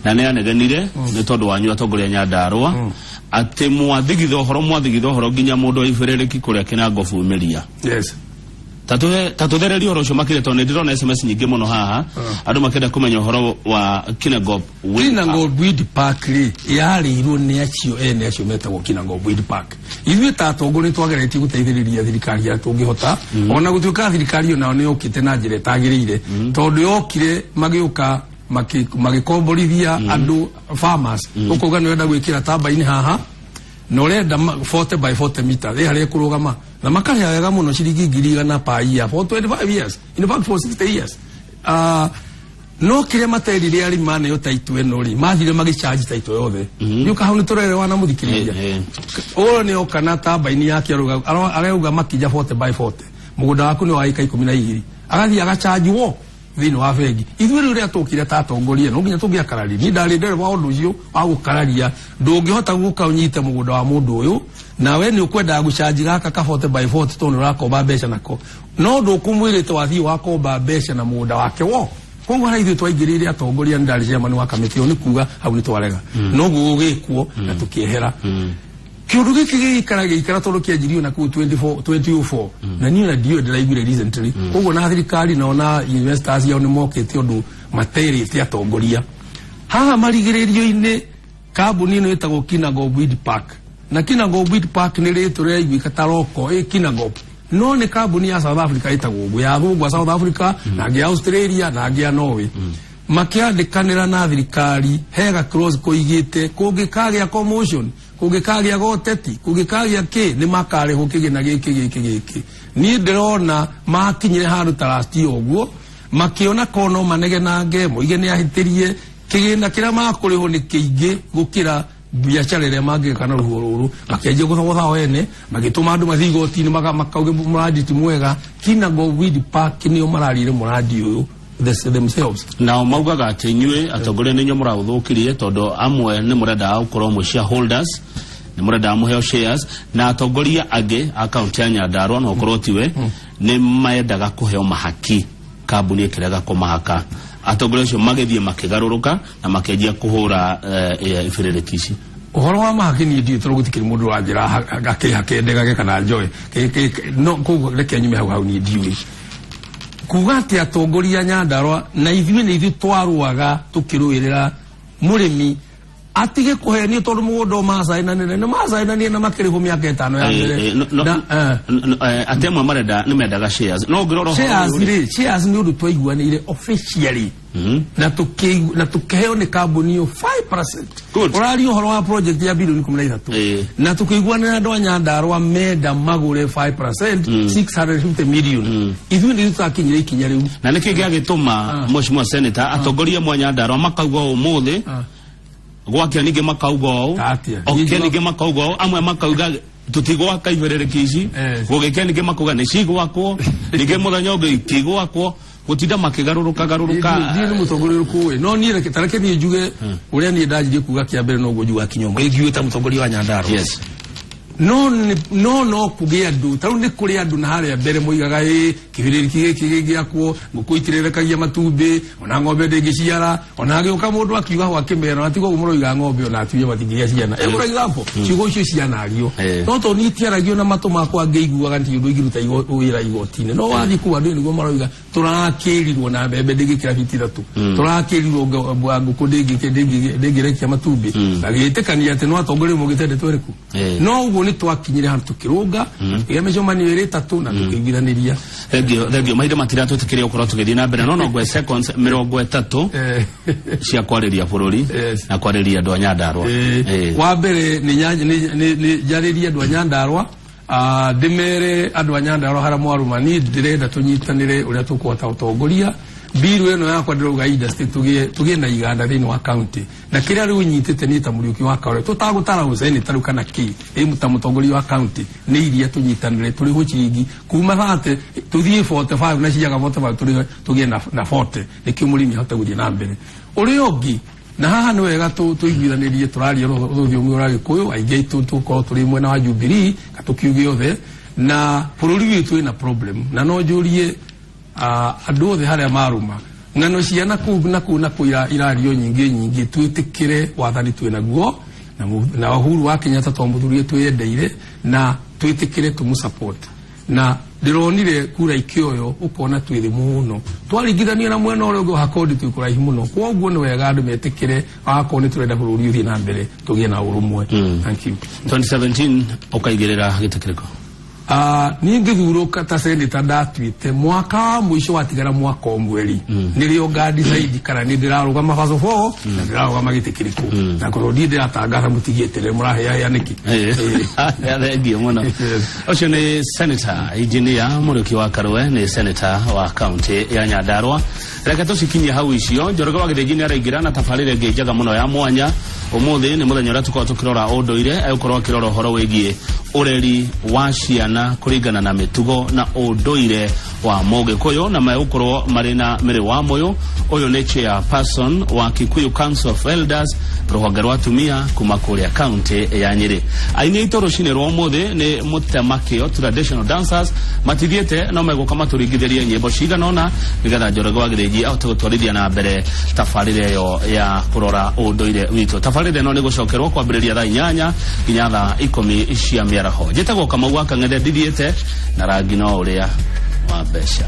na nĩ anegenire nĩ tondũ wanyu atongoria Nyandarua atĩ mwathigitha ũhoro nginya mũndũ wa ibĩrĩrĩki kũrĩa kĩnango bumĩria. Tatũthererie ũhoro ũcio makĩria, tondũ nĩ ndĩrona SMS nyingĩ mũno haha, andũ makĩenda kũmenya ũhoro wa Kinangop Wind. Kinangop Wind Park rĩ, yarĩirwo nĩ acio ene acio metagwo Kinangop Wind Park. Ithuĩ ta atongoria nĩ twageretie gũteithĩrĩria thirikari harĩa tũngĩhota, ona gũtuĩka thirikari ĩyo nayo nĩ yokĩte na njĩra ĩtagĩrĩire, tondũ yokire magĩũka magĩkomborithia andũ farmers, ũkauga nĩ ũrenda gwĩkĩra tambaini haha na ũrenda 40 by 40 meter ĩ harĩa ĩkũrũgama, na makarĩha wega mũno ciringi 100,000 per year for 25 years, in fact for 60 years. No kĩrĩa materire arĩmi maneo taito ĩno rĩ, mathire magĩcharge taito yothe. Nĩ ũka hau nĩ tũrerewa na mũthikĩrĩria. Ũyũ nĩ oka na tambaini yake, arauga makinya 40 by 40, mũgũnda waku nĩ wa ĩka 12, agathiĩ agachanjwo thĩinĩ wa bengi. Ithuĩ rĩu rĩrĩa tũkire ta atongoria, no nginya tũngĩakararia. Niĩ ndarĩ ndereba wa ũndũ ũcio wa gũkararia. Ndũngĩhota gũka ũnyite mũgũnda wa mũndũ ũyũ nawe nĩ ũkwendaga gũcanji gaka ka 40 by 40 tondũ nĩ ũrakomba mbeca nako, no ndũkũmwĩrĩte wathiĩ wakomba mbeca na mũgũnda wake wo. Koguo harĩa ithuĩ twaingĩrĩire atongoria, nĩ ndarĩ chairman wa kamĩtĩ ĩyo, nĩ kuga hau nĩ twarega noguo gũgĩkwo na tũkĩehera. Kĩũndũ gĩkĩ gĩgĩikara gĩikara tondũ kĩanjirio na kũu 24 2004, na niĩ na ndiũĩ, ndĩraiguire recently. Koguo na thirikari nao na investors ao nĩ mokĩte ũndũ materĩte atongoria haha marigĩrĩrio-inĩ. Kambuni ĩno ĩtagwo Kinangop Wind Park, na Kinangop Wind Park nĩ rĩtwa rĩraiguĩka ta roko ĩ Kinangop, no nĩ kambuni ya South Africa ĩtagwo ũguo, ya athũngũ a South Africa na angĩ a Australia na angĩ a Norway. Makĩandĩkanĩra na thirikari hega clause kũigĩte kũngĩkagĩa commotion, kũngĩkagĩa goteti, kũngĩkagĩa kĩ, nĩ makarĩhwo kĩgĩna gĩkĩ gĩkĩ gĩkĩ. Niĩ ndĩrona makinyire handũ ta last year ũguo, makĩona kono manegenange moige nĩ ahĩtĩrie, kĩgĩna kĩrĩa makũrĩhwo nĩ kĩingĩ gũkĩra biacara ĩrĩa mangĩka na rũhuho rũrũ. Makĩanjia gũthogotha o ene, magĩtũma andũ mathiĩ igoti-inĩ, makauge mũrandi ti mwega. Kinangop Wind Park nĩo mararire mũrandi ũyũ themselves. Nao maugaga atĩ inyuĩ atongoria nĩ inyuĩ mũraũthũkirie, tondũ amwe nĩ mũrendaga gũkorwo mwĩ shareholders, nĩ mũrendaga mũheo shares, na atongoria angĩ a kaunti ya Nyandarua, no ũkorwo tiwe, nĩ mendaga kũheo mahaki, kambuni ĩkĩrega kũmahaka. Atongoria acio magĩthiĩ makĩgarũrũka na makĩanjia kũhũra ibĩrĩrĩki ici. Ũhoro wa mahaki niĩ ndiũĩ, tondũ gũtikĩrĩ mũndũ wanjĩra akĩhake ndegage kana njoe. No koguo reke nyume hau hau. Niĩ ndiũĩ kuga atĩ atongoria Nyandarua na ithuĩ nĩ ithuĩ twarũaga tũkĩrũĩrĩra mũrĩmi atige kũhenio, tondũ mũgũnda macainanire nĩ macainanire na makĩrĩhwo mĩaka 5 ya mbere. Na, atĩ amwe marenda nĩ mendaga shares, no ũngĩrora ũhoro shares ũyũ rĩ- rĩ, shares nĩ ũndũ twaiguanĩire officially na tukĩheo nĩ kambuni ĩyo 5%. Good. Ũraria ũhoro wa project ya bilioni 13, na tukĩiguanĩra andũ a Nyandarua menda magũre 5%, 650 million. Ithuĩ nĩ tũtakinyire ikinya rĩu. Na nĩkĩ gĩagĩtũma, Mheshimiwa Senator, atongoria mwa Nyandarua makauga ũmũthĩ gwakĩa, ningĩ makauga ũũ, Atĩa? okĩa ningĩ makauga ũũ, amwe makauga tũtigwaka ibĩrĩrĩki ici, gũgĩkĩa ningĩ makauga nĩ cigwakwo, ningĩ mũthenya ũngĩ itigwakwo, gũtinda makĩgarũrũka garũrũka? Ndiĩ nĩ mũtongoria ũrĩkũ ũĩ, no niĩ reke tareke niĩ njuge ũrĩa niĩ ndanjirie kuga kĩa mbere, noguo njuga kinya ũmwe ngiuĩ ta mũtongoria wa Nyandarua. No no no kũgĩa andũ ta rĩu nĩ kũrĩ andũ na harĩa mbere moigaga ĩ kĩbĩrĩrĩki gĩkĩ gĩgĩakwo ngũkũ itirerekagia matumbĩ ona ng'ombe ndĩngĩciara ona agĩũka mũndũ akiuga hwa kĩmera na tiga ũguo mũroiga ng'ombe ona atumia matingĩgĩa ciana. For example, ciugo icio cianario, no tondũ niĩ itiaragio na matũ makwa ngĩiguaga nti ũndũ ingĩruta wĩra igoti-inĩ, no wathiĩ kũu andũ nĩguo maroiga tũrakĩrirwo na mbembe ndĩngĩkĩra biti ithatũ, tũrakĩrirwo ngũkũ ndĩngĩrekia matumbĩ, agĩtĩkania atĩ no atongoria maugĩte ndeto ĩrĩkũ. No ũguo nĩ twakinyire handũ tũkĩrũnga na tũkĩgĩa mĩcemanio ĩrĩ ĩtatũ na tũkĩiguithanĩria. Thengio, thengio. Mahinda matiratwĩtĩkĩria gũkorwo tũgĩthiĩ na mbere, no ngwe seconds 30 cia kwarĩria bũrũri na kwarĩria andũ a Nyandarũa. Wa mbere nĩ njarĩrie andũ a Nyandarũa. Ndĩmere andũ a Nyandarũa harĩa mwarũma niĩ ndĩrenda tũnyitanĩre ũrĩa tũkũhota gũtongoria mbiru ĩno yakwa. Ndĩrauga industry tũgĩe na iganda thĩinĩ wa county na kĩrĩa rĩu nyitĩte niĩ ta Mũriũki wa Kaũre tũtagũtara gũseneta rĩu kana kĩ ĩ ta mũtongoria wa county nĩ iria tũnyitanĩre tũrĩhwo ciringi kuma 30 tũthiĩ 45 na ciaga 45 tũrĩhe tũgĩe na 40 nĩkĩo mũrĩmi ahote gũthiĩ na mbere. Ũrĩa ũngĩ na haha nĩ wega tũiguithanĩrie tũraria rũthiomi rwa Gĩkũyũ aingĩ aitũ tũkorwo tũrĩ mwena wa Jubilee ka tũkiuge othe na bũrũri witũ wĩna problem na no njũrie andũ othe harĩa marũma ng'ano cia na kũu na kũu na kũu irario nyingĩ nyingĩ twĩtĩkĩre wathani twĩ naguo na Uhuru wa Kenyatta twamũthurire twĩyendeire na twĩtĩkĩre tũmũ support na ndĩronire kura ikĩoyo ũkona twĩ thĩ mũno twaringithanio na mwena ũrĩa ũngĩ wa Kondi twĩ kũraihu mũno. Kwoguo nĩ wega andũ metĩkĩre akorwo nĩ tũrenda bũrũri ũthiĩ na mbere tũgĩe na ũrũmwe. Thank you. 2017 ũkaigĩrĩra gĩtĩ kĩrĩkũ? Niĩ ngĩthurwo ta senator ndatuĩte mwaka wa mũico watigara mwaka ũmwe rĩ nĩrĩo nga decide kana nĩ ndĩrarũgama first of all na ndĩrarũgama gĩtĩ kĩrĩkũ na korwo ndiĩ ndĩratangatha mũtigieterere mũraheahea nĩkĩ. Thengio mũno. Ũcio nĩ Senator Engineer Mũrĩki wa Karũe, nĩ senator wa kaunti ya Nyandarũa. Reke tũcikinyie hau icio. Njoroge wa Gĩthĩnji nĩ araingĩra na tabarĩra ĩngĩ njega mũno ya mwanya. Ũmũthĩ nĩ mũthenya ũrĩa tũkoragwo tũkĩrora ũndũire, egũkorwo akĩrora ũhoro wĩgiĩ ũreri wa ciana kũringana na mĩtugo na ũndũire wa Mũgĩkũyũ na megũkorwo marĩ na Mĩrĩ wa Mũyũ. Ũyũ nĩ chairperson wa Kikuyu Council of Elders, rũhonge rwa atumia kuma kũrĩa kaunti ya Nyĩrĩ. Aini aitũ rũcinĩ rwa ũmũthĩ nĩ Mũtemakĩo Traditional Dancers. Matithiĩte no megũka matũringithĩrie nyĩmbo cigana ũna nĩgetha Njoroge wa Gĩthĩnji ahote gũtwarithia na mbere tabarĩra ĩyo ya kũrora ũndũire witũ. Tabarĩra ĩno nĩ gũcokerwo kwambĩrĩria thaa 8 nginya thaa 10 cia mĩaraho. Njĩtagwo Kamau wa Kang'ethe, ndithiĩte na rangi no ũrĩa wa mbeca.